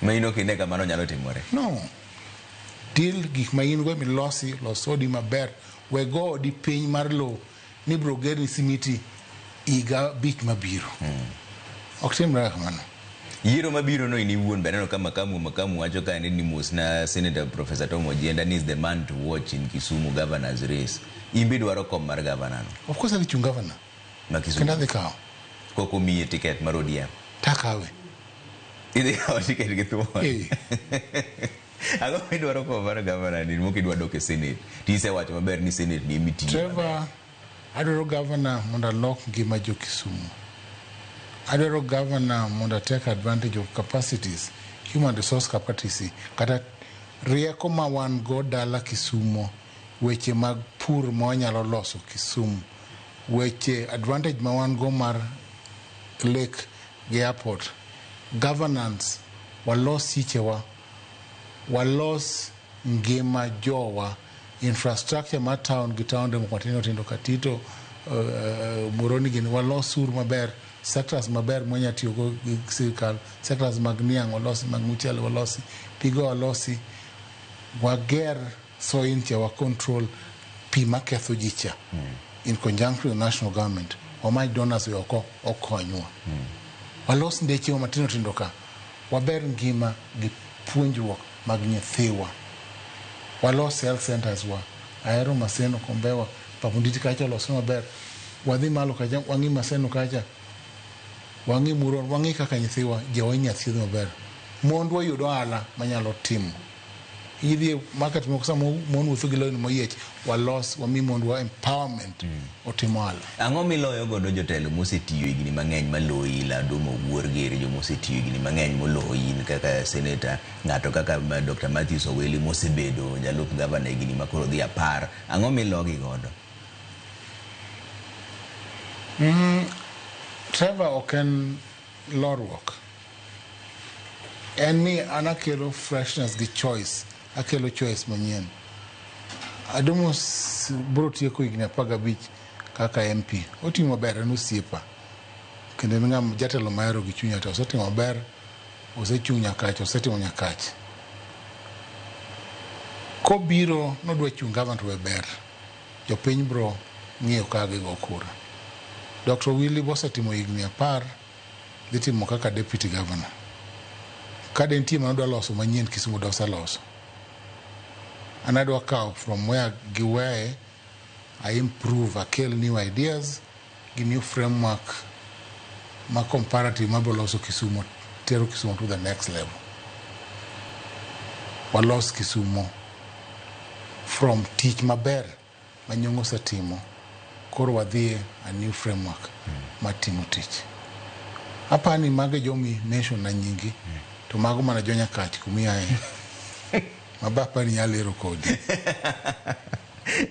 Ma in ok ine ka mano nyalo timore. No. Deal gik ma in go milosi, los odi maber. We go odi piny mar lowo ni bro gerni simiti higa 5 mabiro. Ok timre kamano. Yiero mabiro no in iwuon be aneno ka Makamu wacho ka ni mos na Senator Professor Tom Ojienda ni is the man to watch in Kisumu governor's race. In be idwaro kom mar governor no? Of course adhi chung governor. Ma Kisumu. Kendo adhi kawo. Kok omiye ticket mar ODM. Takawe. Idhi kawo ticket gi thuon. Ang'o midwaro kom mar governor ni mok idwa dok e Senate? To isewacho maber ni Senate ni emitiye. Trevor, adwaro governor mondo alok ngima jo Kisumu. Adwaro governor mondo take advantage of capacities, human resource capacity, kata rieko ma wan go dala Kisumo, weche mag pur ma wanyalo loso Kisumu, weche advantage ma wan go mar lake gi airport, governance, walos sichewa, walos ngima jowa, infrastructure mar town gi taonde moko matindo tindo Katito, Muhoroni gini, walos sur maber, sectors maber mwanya tiyogo gi sirkal, sectors mag niang' walosi, mag mchele walosi, pigo walosi, wager soin cha, wa control pi maketho ji cha. In conjunction with the national government, wamany donors e oko okonywa. Walos ndechewa matindo tindo ka, waber ngima gi puonjruok mag nyithiwa. Walos health centers wa, Ahero Maseno, Kombewa, Papunditi kacha olosre maber. Wadhi malo kacha, wang'i Maseno kacha, wang'i Muron, wang'i kaka nyithiwa jowa inya thiedh maber. Mondwa yudo ohala manyalo timo. Idhi e market moko sama mon wuotho gi lewni moyiech, walos, wami mondwa empowerment otim ohala. Ang'o miloyo godo jotelo mosetiyo higni mang'eny maloyi Lado Mowuor giri joma osetiyo higni mang'eny moloyi in kaka senator, ng'ato kaka Dr. Matthews Owili mosebedo jalup gavana higni makoro dhi 10. Ang'o milogi godo? Trevor ok en lorruok. En ni an akelo freshness gi choice, akelo choice manyien. Adumo bro tieko higni 15 kaka MP. Otimo maber, en osiepa. Kendo en ng'ama jatelo mahero gi chunya to osetimo maber, osechung' nyakach, osetimo nyakach. Kobiro nodwa chung' gavana to we ber. Jopiny bro ng'iyo kaka gigo kura. Dr. Willy bosetimo higni 10 dhi timo kaka deputy governor. Ka de nitie manodwa loso manyien Kisumu doseloso. An adwa kawo from where giweye, I improve, akel new ideas gi new framework ma comparative mabiro loso Kisumu, tero Kisumu to the next level. Walos Kisumu from tich maber ma Nyong'o osetimo, koro wadhiye a new framework mar timo tich. Apani mago e jomi mention na nyingi, to mago mana jo Nyakach kumiaye. Maba apani nyalo ero kodi.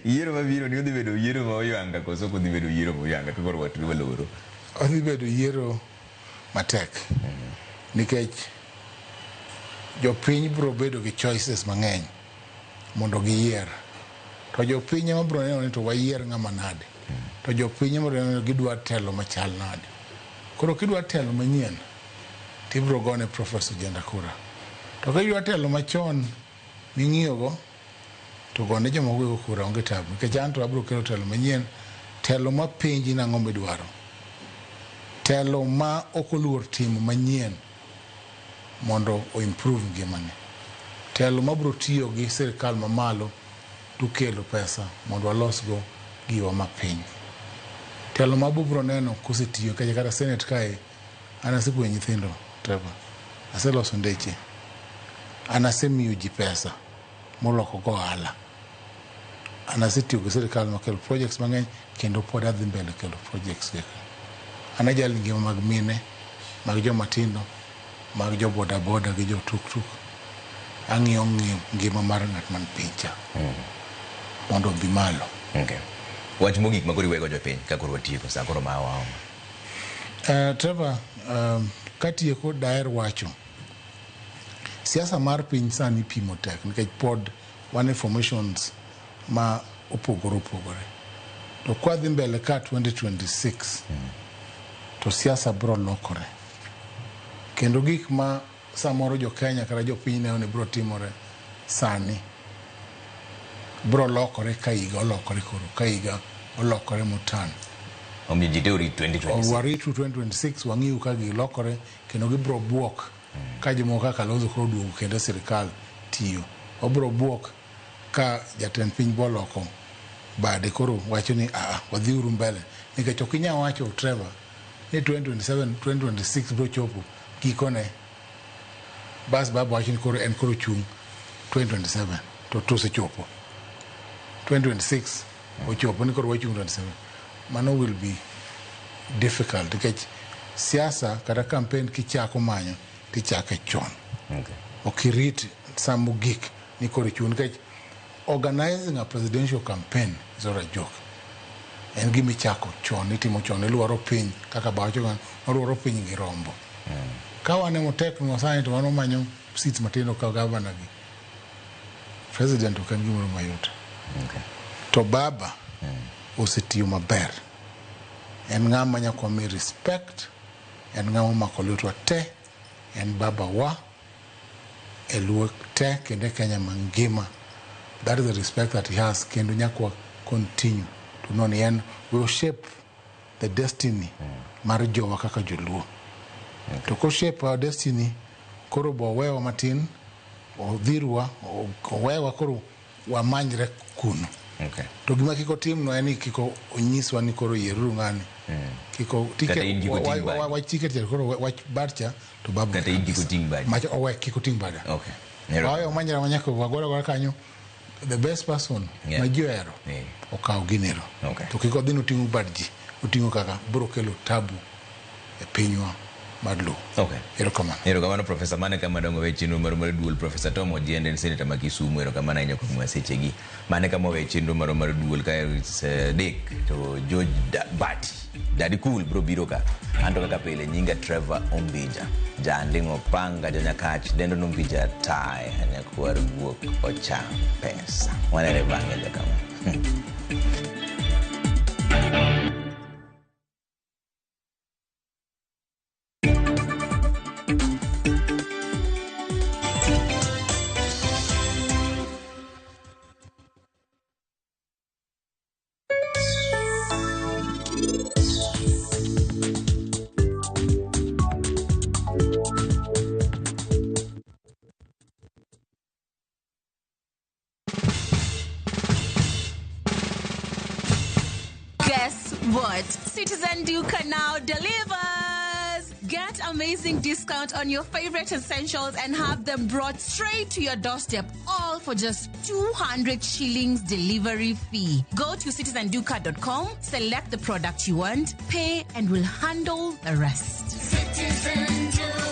Yiero mabiro ni odhi bedo yiero ma oyanga koso ok odhi bedo yiero ma oyanga to koro waloro? Odhi bedo yiero matek. Nikech jopiny biro bedo gi choices mang'eny mondo giyier. To jopiny ema biro neno ni to wayier ng'ama nade. To jopiny ema biro neno ni gidwa telo machal nade. Koro kidwa telo manyien, tibiro gone Professor Ojienda kura. To kidwa telo machon ming'iyogo, to gone joma go kura onge tabu. Nikech an to abiro kelo telo manyien, telo mapenji nang'o midwaro. Telo ma ok oluor timo manyien mondo o improve ngimane. Telo mabiro tiyo gi sirikal mamalo to kelo pesa mondo walosgo giwa mapiny. Telo ma bubro neno kosetiyo nikech kata Senate kae an asepuonjo nyithindo Trevor. Aseloso ndeche. An asemiyo ji pesa moloko go ohala. An asetiyo gi sirikal makelo projects mang'eny kendo pod adhi mbele kelo projects gi. An ajal ngima mag mine, mag joma tindo, mag jo boda boda gi jo tuk tuk. Ang'iyo ngima mar ng'at man piny cha mondo obi malo. Okay. Wach mogik ma koro iwego jopiny ka koro watieko sa koro ma waomo. Trevor, katieko daher wacho siasa mar piny sani pimo tek nikech pod wan e formations ma opogore opogore to kwadhi mbele ka 2026 to siasa biro lokore kendo gik ma samoro jo Kenya kata jopiny neno ni biro timore sani biro lokore ka higa olokore koro ka higa olokore motan. Omiyo ji te orit 2026. Waritu 2026 wang'iu ka gilokore kendo gibiro buok ka jomoko kaka Kalonzo koro oduogo kendo e sirikal tiyo. Wabiro buok ka jatend piny boloko bade koro wacho ni aa wadhiuru mbele nikech ok inyal wacho Trevor ni 2027 2026 biro chopo gikone bas baba wacho ni koro en koro chung 2027 to osechopo 2026 ochopo ni koro wachung 27 mano will be difficult nikech siasa kata campaign kichako manyo tichake chon. Okay. Ok irit sa mogik ni koro ichung nikech organizing a presidential campaign is not a joke. En gima ichako chon, itimo chon, iluoro piny kaka bawacho oluoro piny gi rombo. Ka wan ema oteknwa sani to wan wamanyo seats matindo ka governor gi. President ok en gimoro mayot. Okay. To baba osetiyo maber. En ng'ama nyaka wami respect, en ng'ama omako lwetwa te, en baba wa e luo te kendo e Kenya mangima. That is the respect that he has kendo nyaka wa continue to know ni en will shape the destiny mar jowa kaka joluo. To ko shape our destiny koro bo wewa matin odhirwa owewa koro wamanyre kuno. Okay. To gima kik otimno en ni kik onyiswa ni koro yieruru ng'ani. Kik Kata in kik oting' badi. Wach tiket cha koro wach bad cha to baba. Kata in kik oting' badi. Mach owe kik oting' bada. Okay. Wawe wamanyre amanya wagore agora kanyo the best person ma ji ohero okaw ginero. Okay. To kik odhi noting'o bad ji, oting'o kaka biro kelo tabu e pinywa mar Luo. Okay. Erokamano. Erokamano Professor mane kama dongo we chenro mar mar duol Professor Tom Ojiende en senator ma Kisumu erokamano ahinya kuom sechegi. Mane kama we chenro mar mar duol ka dek to George Bati Daddy Cool bro biro ka. Anto kaka pile nyinga Trevor Ombija. Janding'o panga janyakach dendo nombija tae nyakwar guok ocham pesa. Wanere bang'e jakama. Guess what? Citizen Duka now delivers! Get amazing discount on your favorite essentials and have them brought straight to your doorstep, all for just 200 shillings delivery fee. Go to citizenduka.com, select the product you want, pay, and we'll handle the rest. Citizen Duka.